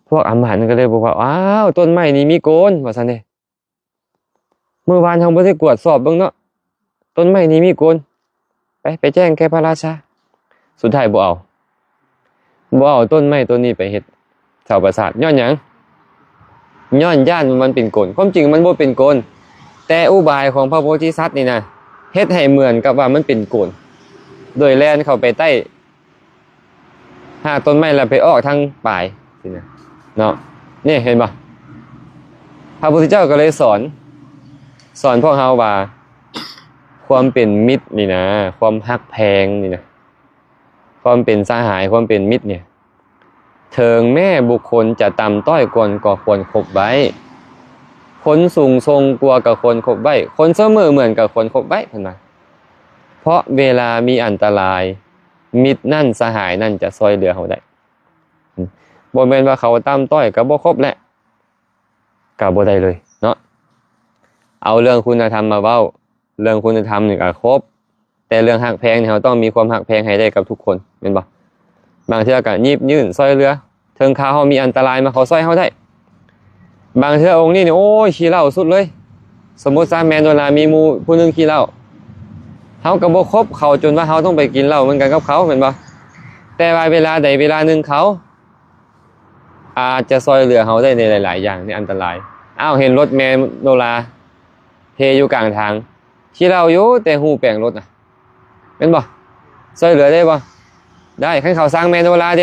ພວກອາມາດນັ້ນກໍເລີຍບອກວ່າ ອ້າວ ຕົ້ນໄມ້ນີ້ມີໂກນ ວ່າຊັ້ນເດ. ມື້ວານເຮົາບໍ່ໄດ້ກວດສອບເບິ່ງເນາະ, ຕົ້ນໄມ້ນີ້ມີໂກນ, ໄປ, ໄປແຈ້ງແກ່ພະລາຊາ. ສຸດທ້າຍບໍ່ເອົາ, ບໍ່ເອົາຕົ້ນໄມ້ຕົ້ນນີ້ໄປເຮັດເສົາປາສາດ. ຍ້ອນຫຍັງ? ຍ້ອນຢ້ານວ່າມັນເປັນໂກນ. ຄວາມຈິງມັນບໍ່ເປັນໂກນ, ແຕ່ອຸບາຍຂອງພະໂພທິສັດນີ້ນະ ເຮັດໃຫ້ເໝືອນກັບວ່າມັນເປັນໂກນ, ໂດຍແລ່ນເຂົ້າໄປໃຕ້ ຫາກຕົ້ນໄມ້ແລ້ວໄປອອກທາງປາຍຊີ້ນະເນາະ. ນີ້ເຫັນບໍ່? ພະພຸດທະເຈົ້າກໍເລີຍສອນ, ສອນພວກເຮົາວ່າ ຄວາມເປັນມິດນີ້ນະ, ຄວາມຮັກແພງນີ້ນະ, ຄວາມເປັນສະຫາຍ, ຄວາມເປັນມິດນີ້, ເຖິງແມ້ບຸກຄົນຈະຕ່ຳຕ້ອຍກ່ອນກໍຄວນຄົບໄວ້. ຄ ຄົນສູງສົ່ງກວ່າກໍຄວນຄົບໄວ້, ຄົນສະເໝີເໝືອນກໍຄວນຄົບໄວ້ ເພິ່ນວ່າ. ເພາະເວລາມີອັນຕະລາຍ, ມິດນັ້ນສະຫາຍນັ້ນຈະຊ່ອຍເຫຼືອເຮົາໄດ້. ອືມ ບໍ່ແມ່ນວ່າເຂົາຕ່ຳຕ້ອຍກໍບໍ່ຄົບແຫຼະ, ກໍບໍ່ໄດ້ເລີຍເນາະ. ເອົາເລື່ອງຄຸນນະທຳມາເວົ້າ, ເລື່ອງຄຸນນະທຳນີ້ກໍຄົບ, ແຕ່ເລື່ອງຮັກແພງນີ້ ເຮົາຕ້ອງມີຄວາມຮັກແພງໃຫ້ໄດ້ກັບທຸກຄົນ ແມ່ນບໍ່? ບາງເທື່ອກໍຫຍິບຍື່ນຊ່ອຍເຫຼືອ, ເຖິງຄາວເຮົາມີອັນຕະລາຍມາ ເຂົາຊ່ອຍເຮົາໄດ້. ບາງເທື່ອອົງນີ້ນີ້ ໂອ້ຍ ຂີ້ເຫຼົ້າສຸດເລີຍ. ສົມມຸດຊະ ແມ່ໂນລາມີໝູ່ຜູ້ໜຶ່ງຂີ້ເຫຼົ້າ, ເຮົາກໍບໍ່ຄົບເຂົາຈົນວ່າເຮົາຕ້ອງໄປກິນເຫຼົ້າເໝືອນກັນກັບເຂົາ ແມ່ນບໍ່? ແຕ່ວ່າເວລາໃດເວລາໜຶ່ງ ເຂົາອາດຈະຊ່ອຍເຫຼືອເຮົາໄດ້ໃນຫຼາຍໆຢ່າງໃນອັນຕະລາຍ. ອ້າວ ເຫັນລົດແມ່ໂນລາເພຢູ່ກາງທາງ, ຂີ້ເຫຼົ້າຢູ່ ແຕ່ຮູແປງລົດນະ ແມ່ນບໍ່? ຊ່ອຍເຫຼືອໄດ້ບໍ່? ໄດ້. ຄັນເຂົາຊັງແມ່ໂນລາເດ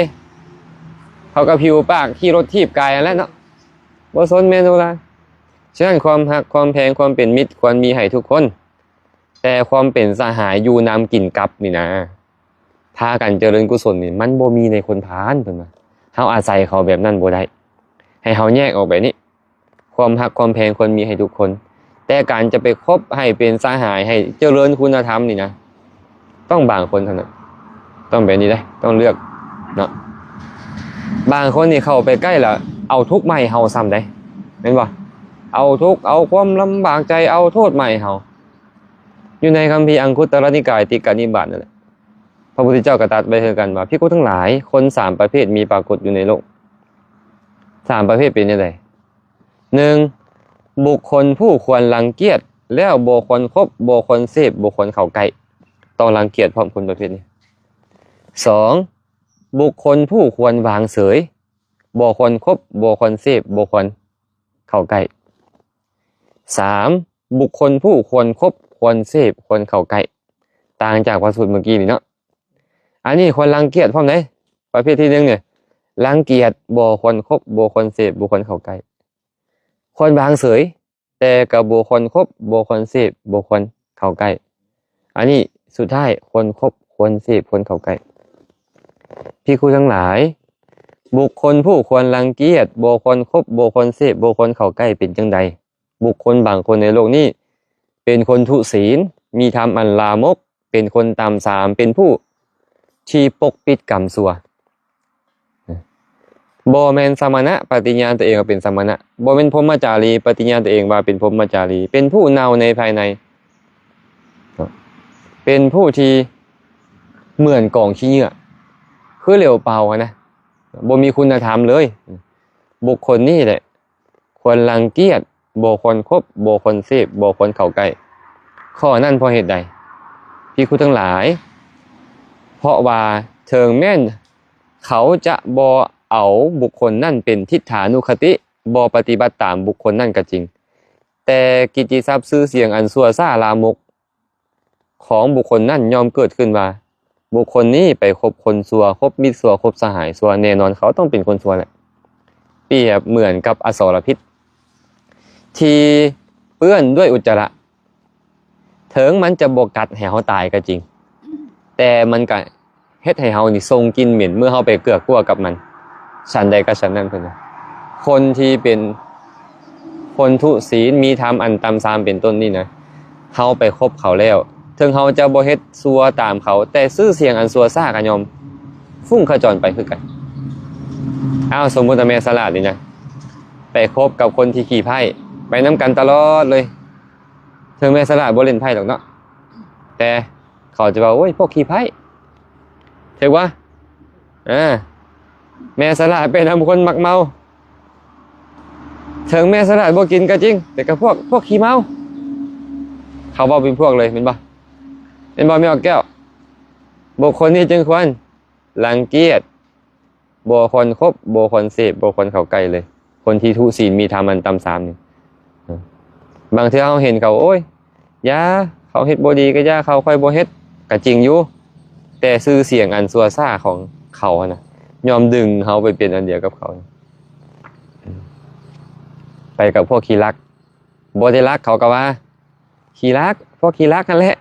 ເຂົາກໍຜິວປາກຂີ່ລົດຖີບກາຍຫັ້ນແຫຼະເນາະ, ບໍ່ສົນແມ່ໂນລາ. ສະນັ້ນ ຄວາມຮັກຄວາມແພງ ຄວາມເປັນມິດ ຄວນມີໃຫ້ທຸກຄົນ, ແຕ່ຄວາມເປັນສະຫາຍຢູ່ນຳກິນກັບນີ້ນະ ພາກັນຈະເລີນກຸສົນນີ້ ມັນບໍ່ມີໃນຄົນພານ ເພິ່ນວ່າ. ເຮົາອາໄສເຂົາແບບນັ້ນບໍ່ໄດ້, ໃຫ້ເຮົາແຍກອອກແບບນີ້. ຄວາມຮັກຄວາມແພງຄວນມີໃຫ້ທຸກຄົນ, ແຕ່ການຈະໄປຄົບໃຫ້ເປັນສະຫາຍ ໃຫ້ຈະເລີນຄຸນນະທຳນີ້ນະ ຕ້ອງບາງຄົນເທົ່ານັ້ນ, ຕ້ອງແບບນີ້ເດ້, ຕ້ອງເລືອກເນາະ. ບາງຄົນນີ້ເຂົ້າໄປໃກ້ລະເອົາທຸກມາໃຫ້ເຮົາຊ້ຳໃດ໋ ແມ່ນບໍ່? ເອົາທຸກ ເອົາຄວາມລຳບາກໃຈ ເອົາໂທດມາໃຫ້ເຮົາ. ຢູ່ໃນຄຳພີອັງຄຸດຕະລະນິກາຍ ຕິກະນິບາດນັ້ນແຫຼະ ພະພຸດທະເຈົ້າກໍຕັດໄວ້ຄືກັນວ່າ ພິກຂຸທັງຫຼາຍ ຄົນສາມປະເພດມີປາກົດຢູ່ໃນໂລກ. ສາມປະເພດເປັນຈັ່ງໃດ? ໜຶ່ງ ບຸກຄົນຜູ້ຄວນລັງກຽດ ແລ້ວບໍ່ຄວນຄົບ ບໍ່ຄວນເສບ ບໍ່ຄວນເຂົ້າໃກ້ ຕ້ອງລັງກຽດພ້ອມຄົນປະເພດນີ້. ສອງ ບຸກຄົນຜູ້ຄວນວາງເສີຍ ບໍ່ຄວນຄົບ ບໍ່ຄວນເສບ ບໍ່ຄວນເຂົ້າໃກ້. ສາມ ບຸກຄົນຜູ້ຄວນຄົບ ຄວນເສບ ຄວນເຂົ້າໃກ້. ຕ່າງຈາກພະສູດເມື່ອກີ້ນີ້ເນາະ. ອັນນີ້ຄວນລັງກຽດພ້ອມໃດ໋. ປະເພດທີໜຶ່ງນີ້ ລັງກຽດ ບໍ່ຄວນຄົບ ບໍ່ຄວນເສບ ບໍ່ຄວນເຂົ້າໃກ້. ຄວນວາງເສີຍ ແຕ່ກໍບໍ່ຄວນຄົບ ບໍ່ຄວນເສບ ບໍ່ຄວນເຂົ້າໃກ້. ອັນນີ້ສຸດທ້າຍ ຄວນຄົບ ຄວນເສບ ຄວນເຂົ້າໃກ້. ພິກຂຸທັງຫຼາຍ ບຸກຄົນຜູ້ຄວນລັງກຽດ ບໍ່ຄວນຄົບ ບໍ່ຄວນເສບ ບໍ່ຄວນເຂົ້າໃກ້ ເປັນຈັ່ງໃດ? ບຸກຄົນບາງຄົນໃນໂລກນີ້ ເປັນຄົນທຸສີນ ມີທຳອັນລາມົກ ເປັນຄົນຕ່ຳຊາມ ເປັນຜູ້ທີ່ປົກປິດກຳຊົ່ວ. ບໍ່ແມ່ນສະມະນະປະຕິຍານຕົວເອງວ່າເປັນສະມະນະ, ບໍ່ແມ່ນພົມມະຈາລີປະຕິຍານຕົວເອງວ່າເປັນພົມມະຈາລີ, ເປັນຜູ້ເນົ່າໃນພາຍໃນ, ເປັນຜູ້ທີ່ເໝືອນກອງຂີ້ເຫຍື້ອ ຄືຫຼຽວເປົ່າຫັ້ນນະ, ບໍ່ມີຄຸນນະທຳເລີຍ. ບຸກຄົນນີ້ແຫຼະ ຄວນລັງກຽດ ບໍ່ຄວນຄົບ ບໍ່ຄວນເສບ ບໍ່ຄວນເຂົ້າໃກ້. ຂໍ້ນັ້ນເພາະເຫດໃດ? ພິກຂຸທັງຫຼາຍ, ເພາະວ່າເຖິງແມ່ນເຂົາຈະບໍ່ເອົາບຸກຄົນນັ້ນເປັນທິດຖານຸຄະຕິ, ບໍ່ປະຕິບັດຕາມບຸກຄົນນັ້ນກໍຈິງ, ແຕ່ກິດຕິສັບຊື່ສຽງອັນຊົ່ວຊ້າລາມົກ ຂອງບຸກຄົນນັ້ນຍ່ອມເກີດຂຶ້ນວ່າ ບຸກຄົນນີ້ໄປຄົບຄົນຊົ່ວ, ຄົບມິດຊົ່ວ, ຄົບສະຫາຍຊົ່ວ, ແນ່ນອນເຂົາຕ້ອງເປັນຄົນຊົ່ວແຫຼະ. ປຽບເໝືອນກັບອະສອລະພິດທີ່ເປື້ອນດ້ວຍອຸດຈະລະ, ເຖິງມັນຈະບໍ່ກັດໃຫ້ເຮົາຕາຍກໍຈິງ, ແຕ່ມັນກະ ເຮັດໃຫ້ເຮົານີ້ສົ່ງກິ່ນເໝັນເມື່ອເຮົາໄປເກືອກກົວກັບມັນ. ສັນໃດກໍສັນນັ້ນເພິ່ນວ່າ ຄົນທີ່ເປັນຄົນທຸສີນ ມີທຳອັນຕ່ຳຊາມເປັນຕົ້ນນີ້ນະ, ເຮົາໄປຄົບເຂົາແລ້ວ ເຖິງເຮົາຈະບໍ່ເຮັດຊົ່ວຕາມເຂົາ, ແຕ່ຊື່ສຽງອັນຊົ່ວຊ້າກໍຍ່ອມຟຸ້ງຂະຈອນໄປຄືກັນ. ອ້າວ ສົມມຸດວ່າແມ່ສະຫຼາດນີ້ນະ ໄປຄົບກັບຄົນທີ່ຂີ້ໃພ້ ໄປນຳກັນຕະຫຼອດເລີຍ, ເຖິງແມ່ສະຫຼາດບໍ່ຫຼິ້ນໄພ້ດອກເນາະ, ແຕ່ ເຂົາຈະວ່າ ໂອ້ຍ ພວກຂີ້ໃພ້ ຖືກບໍ່? ເອີ ແມ່ສະຫຼາດເປັນນຳຄົນມັກເມົາ, ເຖິງແມ່ສະຫຼາດບໍ່ກິນກໍຈິງ, ແຕ່ກໍພວກ ພວກຂີ້ເມົາ, ເຂົາເວົ້າເປັນພວກເລີຍ ແມ່ນບໍ່? ແມ່ນບໍ່ ແມ່ອອກແກ້ວ? ບຸກຄົນນີ້ຈຶ່ງຄວນລັງກຽດ ບໍ່ຄວນຄົບ ບໍ່ຄວນເສບ ບໍ່ຄວນເຂົ້າໃກ້ເລີຍ. ຄົນທີ່ທຸສີນມີທຳອັນຕ່ຳຊາມນີ້ ບາງເທື່ອເຮົາເຫັນເຂົາ ໂອ້ຍ ຢ່າ ເຂົາເຮັດບໍ່ດີກໍຢ່າເຂົາ, ຂ້ອຍບໍ່ເຮັດ ກໍຈິງຢູ່, ແຕ່ຊື່ສຽງອັນຊົ່ວຊ້າຂອງເຂົາຫັ້ນນະ ຍ່ອມດຶງເຮົາໄປເປັນອັນດຽວກັບເຂົາ, ໄປກັບພວກຂີ້ລັກ, ບໍ່ໄດ້ລັກເຂົາກໍວ່າ ຂີ້ລັກ ພວກຂີ້ລັກຫັ້ນແຫຼະ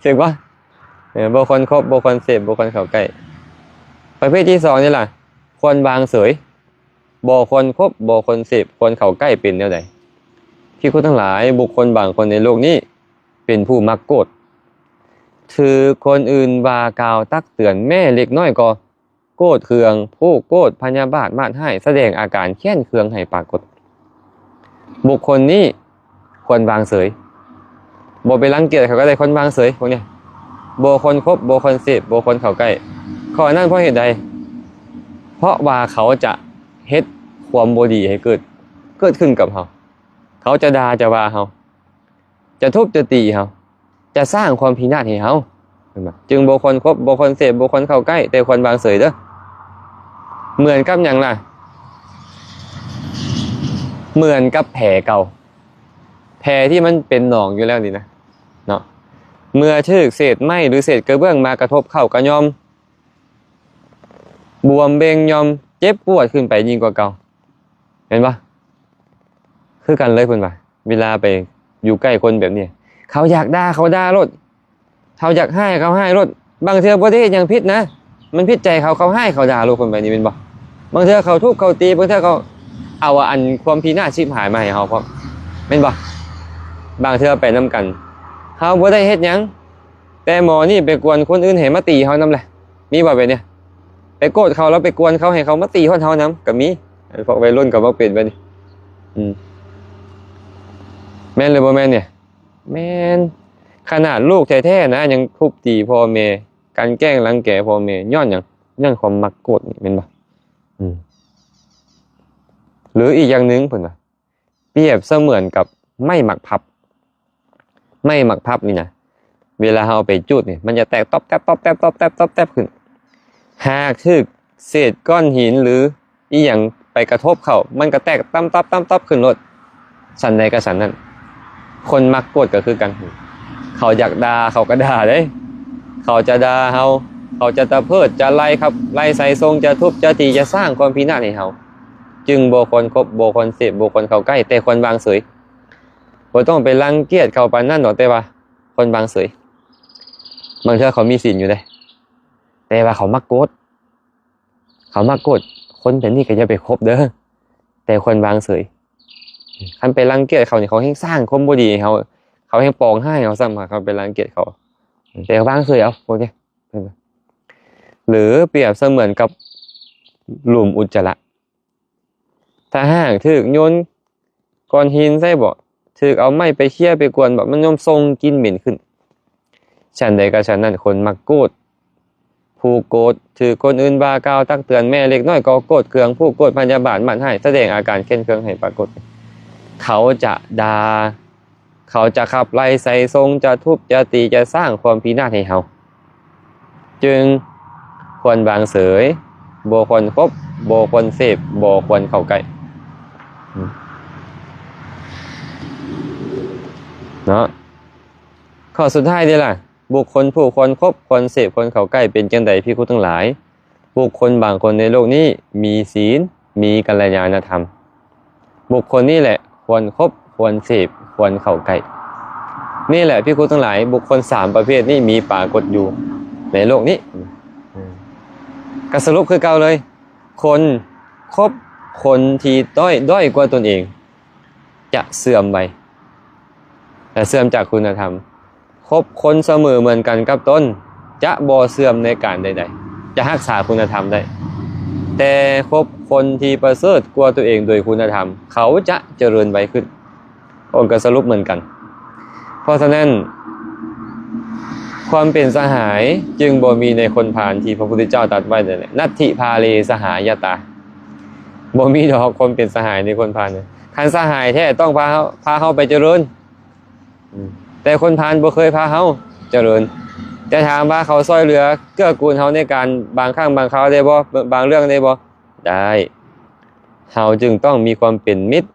ຖືກບໍ່? ເອີ ບໍ່ຄວນຄົບ ບໍ່ຄວນເສບ ບໍ່ຄວນເຂົ້າໃກ້. ປະເພດທີສອງນີ້ລະ ຄວນວາງເສີຍ, ບໍ່ຄວນຄົບ ບໍ່ຄວນເສບ ຄວນເຂົ້າໃກ້. ເປັນແນວໃດ? ພິກຂຸທັງຫຼາຍ, ບຸກຄົນບາງຄົນໃນໂລກນີ້ເປັນຜູ້ມັກໂກດ. ຖືກຄົນອື່ນວ່າກ່າວຕັກເຕືອນແມ້ເລັກນ້ອຍກໍໂກດເຄືອງ, ຜູກໂກດ, ພະຍາບາດ, ມາດຮ້າຍ, ສະແດງອາການແຄ້ນເຄືອງໃຫ້ປາກົດ. ບຸກຄົນນີ້ຄວນວາງເສີຍ. ບໍ່ໄປລັງກຽດເຂົາກໍໄດ້, ຄວນວາງເສີຍພວກນີ້. ບໍ່ຄວນຄົບ, ບໍ່ຄວນເສບ, ບໍ່ຄວນເຂົ້າໃກ້. ຂໍ້ນັ້ນເພາະເຫດໃດ? ເພາະວ່າເຂົາຈະເຮັດຄວາມບໍ່ດີໃຫ້ເກີດ, ເກີດຂຶ້ນກັບເຮົາ. ເຂົາຈະດ່າຈະວ່າເຮົາ, ຈະທຸບຈະຕີເຮົາ, ຈະສ້າງຄວາມພິນາດໃຫ້ເຮົາ. ເຫັນບໍ່? ຈຶ່ງບໍ່ຄວນຄົບ, ບໍ່ຄວນເສບ, ບໍ່ຄວນເຂົ້າໃກ້, ແຕ່ຄວນວາງເສີຍເດີ້. ເໝືອນກັບຫຍັງລະ? ເໝືອນກັບແຜເກົ່າ, ແຜທີ່ມັນເປັນໜອງຢູ່ແລ້ວນີ້ນະ ເນາະ. ເມື່ອຖືກເສດໄມ້ ຫຼື ເສດກະເບື້ອງມາກະທົບເຂົ້າ ກະຍ່ອມບວມເບັ່ງ, ຍ່ອມເຈັບປວດຂຶ້ນໄປຍິ່ງກວ່າເກົ່າ. ແມ່ນບໍ່? ຄືກັນເລີຍເພິ່ນວ່າ, ເວລາໄປຢູ່ໃກ້ຄົນແບບນີ້, ເຂົາຢາກດ່າເຂົາດ່າໂລດ, ເຂົາຢາກຮ້າຍເຂົາຮ້າຍໂລດ. ບາງເທື່ອບໍ່ໄດ້ເຮັດຫຍັງຜິດນະ, ມັນຜິດໃຈເຂົາ, ເຂົາຮ້າຍເຂົາດ່າໂລດ, ຄົນແບບນີ້ແມ່ນບໍ່? ບາງເທື່ອເຂົາທຸບເຂົາຕີ, ບາງເທື່ອເຂົາເອົາອັນຄວາມພິນາດຊິບຫາຍມາໃຫ້ເຮົາພ້ອມ, ແມ່ນບໍ່? ບາງເທື່ອໄປນຳກັນ, ເຮົາບໍ່ໄດ້ເຮັດຫຍັງ, ແຕ່ໝໍນີ້ໄປກວນຄົນອື່ນໃຫ້ມາຕີເຮົານຳແຫຼະ. ມີບໍ່ແບບນີ້? ໄປໂກດເຂົາ ແລ້ວໄປກວນເຂົາ ໃຫ້ເຂົາມາຕີຮອດເຮົານຳກໍມີ. ພວກໄວລຸ້ນກໍມັກເປັນແບບນີ້. ອືມ ແມ່ນຫຼືບໍ່ແມ່ນນີ້? ແມ່ນ. ຂະໜາດລູກແທ້ໆນະ ຍັງທຸບຕີພໍ່ແມ່, ກັ່ນແກ້ງລັງແກພໍ່ແມ່, ຍ້ອນຫຍັງ? ຍ້ອນຄວາມມັກໂກດນີ້ ແມ່ນບໍ່? ອືມ ຫຼືອີກຢ່າງໜຶ່ງເພິ່ນວ່າ ປຽບສະເໝືອນກັບໄມ້ໝາກພັບ. ໄມ້ໝາກພັບນີ້ນະ ເວລາເຮົາເອົາໄປຈູດນີ້ ມັນຈະແຕກຕອບແຕບ ຕອບແຕບ ຕອບແຕບ ຕອບແຕບຂຶ້ນ. ຫາກຖືກເສດກ້ອນຫີນ ຫຼື ອີ່ຫຍັງໄປກະທົບເຂົ້າ ມັນກະແຕກຕຳຕັບ ຕຳຕັບຂຶ້ນໂລດ. ສັນໃດກະສັນນັ້ນ. ຄົນມັກໂກດກະຄືກັນ. ເຂົາຢາກດ່າ ເຂົາກະດ່າເດ້. ເຂົາຈະດ່າເຮົາ, ເຂົາຈະຕະເພີດ, ຈະໄລ່ຂັບໄລ່ໃສ່ສົ່ງ, ຈະທຸບຈະຕີ, ຈະສ້າງຄວາມພິນາດໃຫ້ເຮົາ. ຈຶ່ງບໍ່ຄວນຄົບ, ບໍ່ຄວນເສບ, ບໍ່ຄວນເຂົ້າໃກ້, ແຕ່ຄວນວາງເສີຍ. ບໍ່ຕ້ອງໄປລັງກຽດເຂົາປານນັ້ນດອກ, ແຕ່ວ່າຄວນວາງເສີຍ. ບາງເທື່ອເຂົາມີສິນຢູ່ເດ້, ແຕ່ວ່າເຂົາມັກໂກດ. ເຂົາມັກໂກດ, ຄົນແບບນີ້ກໍຢ່າໄປຄົບເດີ້, ແຕ່ຄວນວາງເສີຍ. ຄັນໄປລັງກຽດເຂົານີ້ ເຂົາແຮ່ງສ້າງຄວາມບໍ່ດີໃຫ້ເຮົາ, ເຂົາແຮ່ງປອງຮ້າຍເຮົາຊ້ຳ, ຄັນໄປລັງກຽດເຂົາ. ແຕ່ວາງເສີຍເອົາ, ໂອເຄ. ຫຼືປຽບສະເໝືອນກັບຫຼຸມອຸດຈະລະ. ຖ້າຫາກຖືກໂຍນກ້ອນຫີນໃສ່ບໍ, ຖືກເອົາໄມ້ໄປເຄຍໄປກວນບໍ, ມັນຍ່ອມສົ່ງກິ່ນເໝັນຂຶ້ນ. ສັນໃດກະສັນນັ້ນ, ຄົນມັກໂກດ, ຜູກໂກດ, ຖືກຄົນອື່ນວ່າກ່າວຕັກເຕືອນແມ້ເລັກນ້ອຍກໍໂກດເຄືອງ, ຜູກໂກດ, ພະຍາບາດ, ໝາດຮ້າຍ, ສະແດງອາການແຄ້ນເຄືອງໃຫ້ປາກົດ. ເຂົາຈະດ່າ, ເຂົາຈະຂັບໄລ່ໃສ່ສົ່ງ, ຈະທຸບຈະຕີ, ຈະສ້າງຄວາມພິນາດໃຫ້ເຮົາ. ຈຶ່ງຄວນວາງເສີຍ, ບໍ່ຄວນຄົບ, ບໍ່ຄວນເສບ, ບໍ່ຄວນເຂົ້າໃກ້. ເນາະ. ຂໍ້ສຸດທ້າຍນີ້ລະ, ບຸກຄົນຜູ້ຄວນຄົບ, ຄວນເສບ, ຄວນເຂົ້າໃກ້ເປັນຈັ່ງໃດ, ພິກຂຸທັງຫຼາຍ? ບຸກຄົນບາງຄົນໃນໂລກນີ້ມີສິນ, ມີກັນລະຍານະທຳ. ບຸກຄົນນີ້ແຫຼະຄວນຄົບ, ຄວນເສບ, ຄວນເຂົ້າໃກ້. ນີ້ແຫຼະພິກຂຸທັງຫຼາຍ, ບຸກຄົນສາມປະເພດນີ້ມີປາກົດຢູ່ໃນໂລກນີ້. ກໍສະຫຼຸບຄືເກົ່າເລີຍ, ຄົນຄົບຄົນທີ່ດ້ອຍ, ດ້ອຍກວ່າຕົນເອງ ຈະເສື່ອມໄວ ແລະ ເສື່ອມຈາກຄຸນນະທຳ. ຄົບຄົນສະເໝີເໝືອນກັນກັບຕົນ ຈະບໍ່ເສື່ອມໃນການໃດໆ, ຈະຮັກສາຄຸນນະທຳໄດ້. ແຕ່ຄົບຄົນທີ່ປະເສີດກວ່າຕົວເອງໂດຍຄຸນນະທຳ, ເຂົາຈະຈະເລີນໄວຂຶ້ນ. ໂອ້ ກໍສະຫຼຸບເໝືອນກັນ. ເພາະສະນັ້ນ, ຄວາມເປັນສະຫາຍຈຶ່ງບໍ່ມີໃນຄົນພານທີ່ພະພຸດທະເຈົ້າຕັດໄວ້ນັ້ນແຫຼະ, ນັດຖິພາເລສະຫາຍະຕາ. ບໍ່ມີດອກຄວາມເປັນສະຫາຍໃນຄົນພານ. ຄັນສະຫາຍແທ້ຕ້ອງພາເຮົາ, ພາເຮົາໄປຈະເລີນ. ອືມ ແຕ່ຄົນພານບໍ່ເຄີຍພາເຮົາຈະເລີນ. ແຕ່ຖາມວ່າເຂົາຊ່ອຍເຫຼືອເກື້ອກູນເຮົາໃນການບາງຄັ້ງບາງຄາວໄດ້ບໍ່? ບາງເລື່ອງໄດ້ບໍ່? ໄດ້. ເຮົາຈຶ່ງຕ້ອງມີຄວາມເປັນມິດ,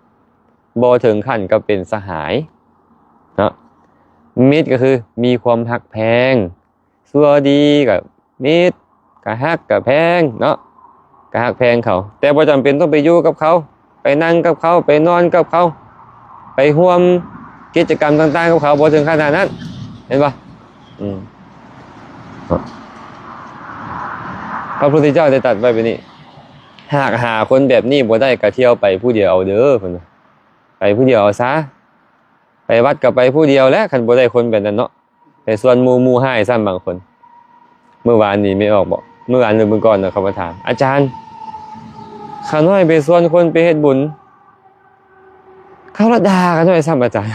ບໍ່ເຖິງຂັ້ນກັບເປັນສະຫາຍເນາະ. ມິດກໍຄືມີຄວາມຮັກແພງ, ຊົ່ວດີກໍມິດ, ກໍຮັກກໍແພງເນາະ, ກໍຮັກແພງເຂົາ. ແຕ່ບໍ່ຈຳເປັນຕ້ອງໄປຢູ່ກັບເຂົາ, ໄປນັ່ງກັບເຂົາ, ໄປນອນກັບເຂົາ, ໄປຮ່ວມກິດຈະກຳຕ່າງໆກັບເຂົາ, ບໍ່ເຖິງຂະໜາດນັ້ນ, ເຫັນບໍ່? ອືມ ພະພຸດທະເຈົ້າໄດ້ຕັດໄວ້ແບບນີ້, ຫາກຫາຄົນແບບນີ້ບໍ່ໄດ້, ກໍທ່ຽວໄປຜູ້ດຽວເອົາເດີ້, ເພິ່ນວ່າ. ໄປຜູ້ດຽວເອົາຊະ. ໄປວັດກໍໄປຜູ້ດຽວແຫຼະ ຄັນບໍ່ໄດ້ຄົນແບບນັ້ນເນາະ ໄປຊວນໝູ່ ໝູ່ຮ້າຍຊ້ຳບາງຄົນ. ມື້ວານນີ້ແມ່ອອກບອກ ມື້ວານຫຼືມື້ກ່ອນນະ ເຂົາມາຖາມ ອາຈານ ຂ້ານ້ອຍໄປຊວນຄົນໄປເຮັດບຸນ ເຂົາລະດ່າຂ້ານ້ອຍຊ້ຳ ອາຈານ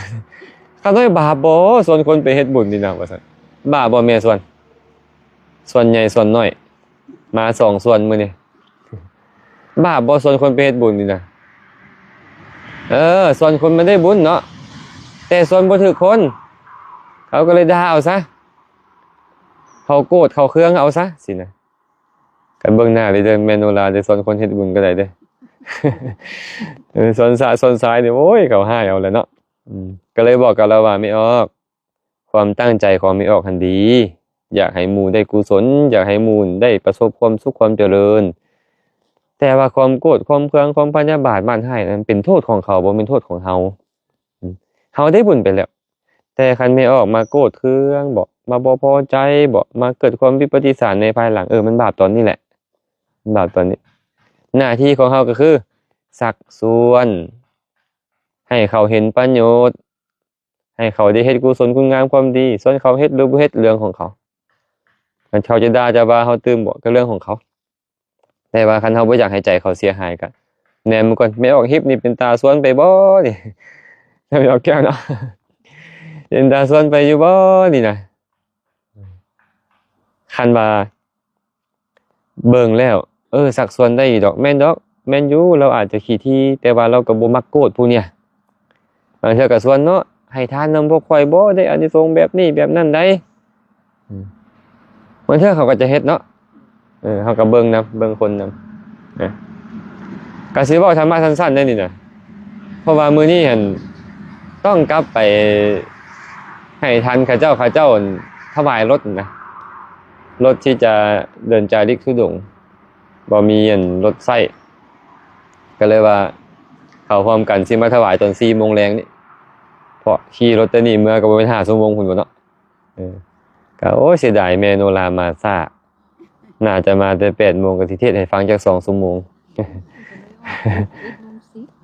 ຂ້ານ້ອຍບາບບໍ່ ຊວນຄົນໄປເຮັດບຸນນີ້ນະ ວ່າຊັ້ນ. ບາບບໍ່ແມ່ຊວນ? ຊວນໃຫຍ່ຊວນນ້ອຍ ມາສອງຊວນມື້ນີ້. ບາບບໍ່ຊວນຄົນໄປເຮັດບຸນນີ້ນະ? ເອີ ຊວນຄົນມາໄດ້ບຸນເນາະ ແຕ່ຊວນບໍ່ຖືກຄົນ ເຂົາກໍເລີຍດ່າເອົາຊະ ເຂົາໂກດເຂົາເຄືອງເອົາຊະຊີ້ນະ. ກັນເບິ່ງໜ້າເດີ ແມ່ໂນລາເດີ ຊວນຄົນເຮັດບຸນກໍໄດ້ເດີ ເອີ ຊວນຊາ ຊວນຊາຍນີ້ ໂອ້ຍ ເຂົາຮ້າຍເອົາແຫຼະເນາະ. ອືມ ກໍເລີຍບອກກັບລາວວ່າ ແມ່ອອກ ຄວາມຕັ້ງໃຈຂອງແມ່ອອກຫັ້ນດີ ຢາກໃຫ້ໝູ່ໄດ້ກຸສົນ ຢາກໃຫ້ໝູ່ໄດ້ປະສົບຄວາມສຸກຄວາມຈະເລີນ ແຕ່ວ່າຄວາມໂກດ ຄວາມເຄືອງ ຄວາມພະຍາບາດ ມາດຮ້າຍນັ້ນເປັນໂທດຂອງເຂົາ ບໍ່ແມ່ນໂທດຂອງເຮົາ. ອືມ ເຮົາໄດ້ບຸນໄປແລ້ວ ແຕ່ຄັນແມ່ອອກມາໂກດເຄືອງບໍ ມາບໍ່ພໍໃຈບໍ ມາເກີດຄວາມວິປະຕິສານໃນພາຍຫຼັງ ເອີ ມັນບາບຕອນນີ້ແຫຼະ ມັນບາບຕອນນີ້. ໜ້າທີ່ຂອງເຮົາກໍຄືຊັກຊວນ ໃຫ້ເຂົາເຫັນປະໂຫຍດ ໃຫ້ເຂົາໄດ້ເຮັດກຸສົນຄຸນງາມຄວາມດີ ສ່ວນເຂົາເຮັດຫຼືບໍ່ເຮັດເລື່ອງຂອງເຂົາ ຄັນເຂົາຈະດ່າຈະວ່າເຮົາຕື່ມບໍ ກໍເລື່ອງຂອງເຂົາ ແຕ່ວ່າຄັນເຮົາບໍ່ຢາກໃຫ້ໃຈເຂົາເສຍຫາຍ ກໍແນມເບິ່ງກ່ອນ ແມ່ອອກຮິບນີ້ເປັນຕາຊວນໄປບໍນີ້ ແມ່ອອກແກ້ວເນາະ ເປັນຕາຊວນໄປຢູ່ບໍນີ້ນະ. ຄັນວ່າ ເບິ່ງແລ້ວ ເອີ ຊັກຊວນໄດ້ຢູ່ດອກ ແມ່ນດອກ ແມ່ນຢູ່ ລາວອາດຈະຂີ້ຖີ່ ແຕ່ວ່າລາວກໍບໍ່ມັກໂກດຜູ້ນີ້ ບາງເທື່ອກໍຊວນເນາະ ໃຫ້ທານນຳພວກຂ້ອຍບໍ ໄດ້ອານິສົງແບບນີ້ແບບນັ້ນໃດ໋. ອືມ ບາງເທື່ອເຂົາກໍຈະເຮັດເນາະ ເອີ ເຮົາກໍເບິ່ງນຳ ເບິ່ງຄົນນຳ ນະ ກໍຊິເວົ້າທຳມະສັ້ນໆ ໄດ້ນີ້ນະ ເພາະວ່າມື້ນີ້ຫັ້ນ ຕ້ອງກັບໄປໃຫ້ທັນເຂົາເຈົ້າ ເຂົາເຈົ້າຖວາຍລົດນະ ລົດທີ່ຈະເດີນຈາລິກທຸດົງ ບໍ່ມີອັນລົດໃຊ້ ກໍເລີຍວ່າເຂົ້າຮ່ວມກັນຊິມາຖວາຍຕອນສີ່ໂມງແລງນີ້ ເພາະຂີ່ລົດແຕ່ນີ້ເມືອກໍບໍ່ແມ່ນຫ້າຊົ່ວໂມງພຸ້ນບໍເນາະ. ເອີ ກໍ ໂອ້ຍ ເສຍດາຍແມ່ໂນລາມາຊ້າ ໜ້າຈະມາແຕ່ແປດໂມງ ກໍຊິເທດໃຫ້ຟັງຈັກສອງຊົ່ວໂມງ.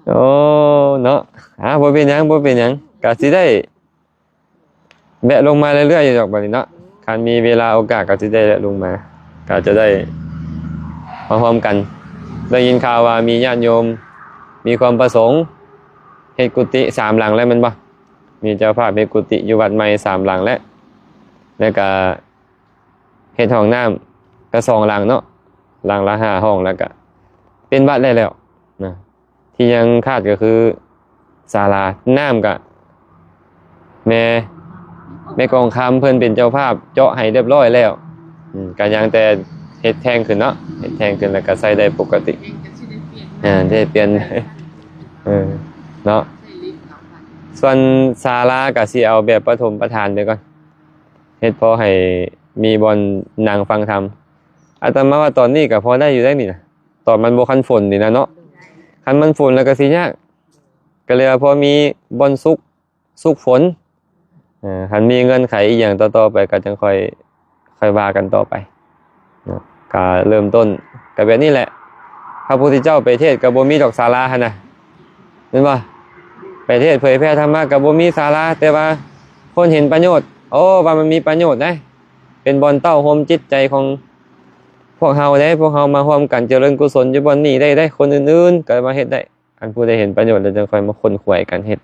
ໂອ້ ເນາະ ອ່າ ບໍ່ເປັນຫຍັງ ບໍ່ເປັນຫຍັງ ກໍຊິໄດ້ ແວະລົງມາເລື້ອຍໆ ຢູ່ດອກບັດນີ້ເນາະ ຄັນມີເວລາໂອກາດກໍຊິໄດ້ແວະລົງມາ ກໍຈະໄດ້ມາຮ່ວມກັນ. ໄດ້ຍິນຂ່າວວ່າມີຍາດໂຍມມີຄວາມປະສົງເຮັດກຸຕິສາມຫຼັງແລ້ວແມ່ນບໍ່? ມີເຈົ້າພາບເຮັດກຸຕິຢູ່ວັດໃໝ່ສາມຫຼັງແລ້ວ ແລ້ວກະເຮັດຫ້ອງນ້ຳກະສອງຫຼັງເນາະ ຫຼັງລະຫ້າຫ້ອງ ແລ້ວກະເປັນວັດໄດ້ແລ້ວນະ. ທີ່ຍັງຂາດກໍຄືສາລາ ນ້ຳກະແມ່ ແມ່ກອງຄຳເພິ່ນເປັນເຈົ້າພາບເຈາະໃຫ້ຮຽບຮ້ອຍແລ້ວ ອືມ ກະຍັງແຕ່ເຮັດແທ້ງຂຶ້ນເນາະ ເຮັດແທ້ງຂຶ້ນແລ້ວກະໃຊ້ໄດ້ປົກກະຕິ ອ່າ ໄດ້ປ່ຽນ ເອີ ເນາະ. ສ່ວນສາລາກະຊິເອົາແບບປະຖົມປະຖານໄປກ່ອນ ເຮັດພໍໃຫ້ມີບ່ອນນັ່ງຟັງທຳ. ອາດຕະມາວ່າຕອນນີ້ກະພໍໄດ້ຢູ່ໄດ໋ນີ້ນະ ຕອນມັນບໍ່ທັນຝົນນີ້ນະເນາະ ຄັນມັນຝົນແລ້ວກໍຊິຍາກ ກໍເລີຍວ່າພໍມີບ່ອນຊຸກ ຊຸກຝົນ ເອີ ຄັນມີເງື່ອນໄຂອີ່ຫຍັງຕໍ່ໆໄປກໍຈັ່ງຄ່ອຍ ຄ່ອຍວ່າກັນຕໍ່ໄປເນາະ. ກໍເລີ່ມຕົ້ນກໍແບບນີ້ແຫຼະ ພະພຸດທະເຈົ້າໄປເທດກໍບໍ່ມີດອກສາລາຫັ້ນນະ ແມ່ນບໍ່? ໄປເທດເຜີຍແຜ່ທຳມະກໍບໍ່ມີສາລາ ແຕ່ວ່າຄົນເຫັນປະໂຫຍດ ໂອ້ ວ່າມັນມີປະໂຫຍດເດ້ ເປັນບ່ອນເຕົ້າໂຮມຈິດໃຈຂອງພວກເຮົາເດ້ ພວກເຮົາມາຮ່ວມກັນຈະເລີນກຸສົນຢູ່ບ່ອນນີ້ໄດ້ເດ້ ຄົນອື່ນໆກໍມາເຮັດໄດ້. ອັນຜູ້ໃດເຫັນປະໂຫຍດແລ້ວຈັ່ງຄ່ອຍມາຂົນຂວາຍກັນເຮັດ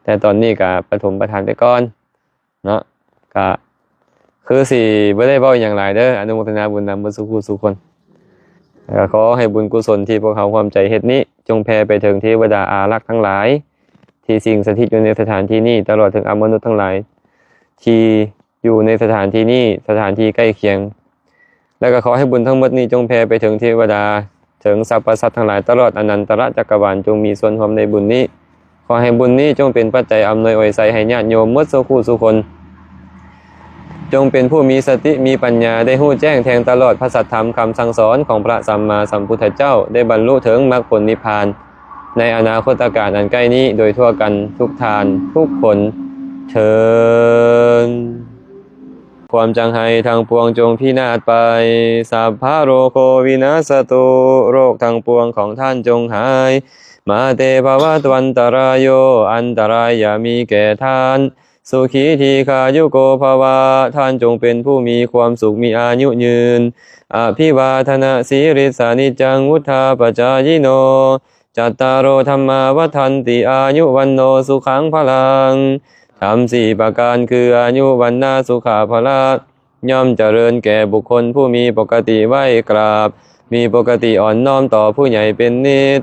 ແຕ່ຕອນນີ້ກະປະຖົມປະທານໄປກ່ອນເນາະ. ກະຄືຊິບໍ່ໄດ້ເວົ້າຫຍັງຫຼາຍເດີ ອະນຸໂມທະນາບຸນນຳເບິດສູ່ຜູ້ສູ່ຄົນ ແລ້ວກໍຂໍໃຫ້ບຸນກຸສົນທີ່ພວກເຮົາຮ່ວມໃຈເຮັດນີ້ ຈົ່ງແຜ່ໄປເຖິງເທວະດາອາລັກທັງຫຼາຍ ທີ່ສິງສະຖິດຢູ່ໃນສະຖານທີ່ນີ້ ຕະຫຼອດເຖິງອະມະນຸດທັງຫຼາຍ ທີ່ຢູ່ໃນສະຖານທີ່ນີ້ ສະຖານທີ່ໃກ້ຄຽງ ແລະກໍຂໍໃຫ້ບຸນທັງໝົດນີ້ຈົ່ງແຜ່ໄປເຖິງເທວະດາ ເຖິງສັບພະສັດທັງຫຼາຍຕະຫຼອດອະນັນຕະລະຈັກກະວານ ຈົ່ງມີສ່ວນຮ່ວມໃນບຸນນີ້. ຂໍໃຫ້ບຸນນີ້ຈົ່ງເປັນປັດໄຈອຳນວຍອວຍໄຊໃຫ້ຍາດໂຍມໝົດສູ່ຜູ້ສູ່ຄົນ ຈົ່ງເປັນຜູ້ມີສະຕິມີປັນຍາ ໄດ້ຮູ້ແຈ້ງແທງຕະຫຼອດພະສັດທຳຄຳສັ່ງສອນຂອງພະສຳມາສຳພຸດທະເຈົ້າ ໄດ້ບັນລຸເຖິງມັກຜົນນິບພານ ໃນອະນາຄົດຕະການອັນໃກ້ນີ້ ໂດຍທົ່ວກັນທຸກທ່ານທຸກຄົນເທີ້ນ. ຄວາມຈັງໄຫ້ທັງປວງຈົ່ງພິນາດໄປ, ສັບພະໂລໂກວິນາສະຕຸ, ໂລກທັງປວງຂອງທ່ານຈົ່ງຫາຍ, มาเตภวัตวันตรายโย อันตรายอย่ามีแก่ท่าน สุขีทีฆายุโกภวะ ท่านจงเป็นผู้มีความสุขมีอายุยืน อภิวาทนสีริสานิจจังวุธาปจายิโน จัตตาโรธรรมาวัฒนติอายุวันโนสุขังพลัง ธรรมสี่ประการคืออายุวันนาสุขะพละ ย่อมเจริญแก่บุคคลผู้มีปกติไหว้กราบ มีปกติอ่อนน้อมต่อผู้ใหญ่เป็นนิจ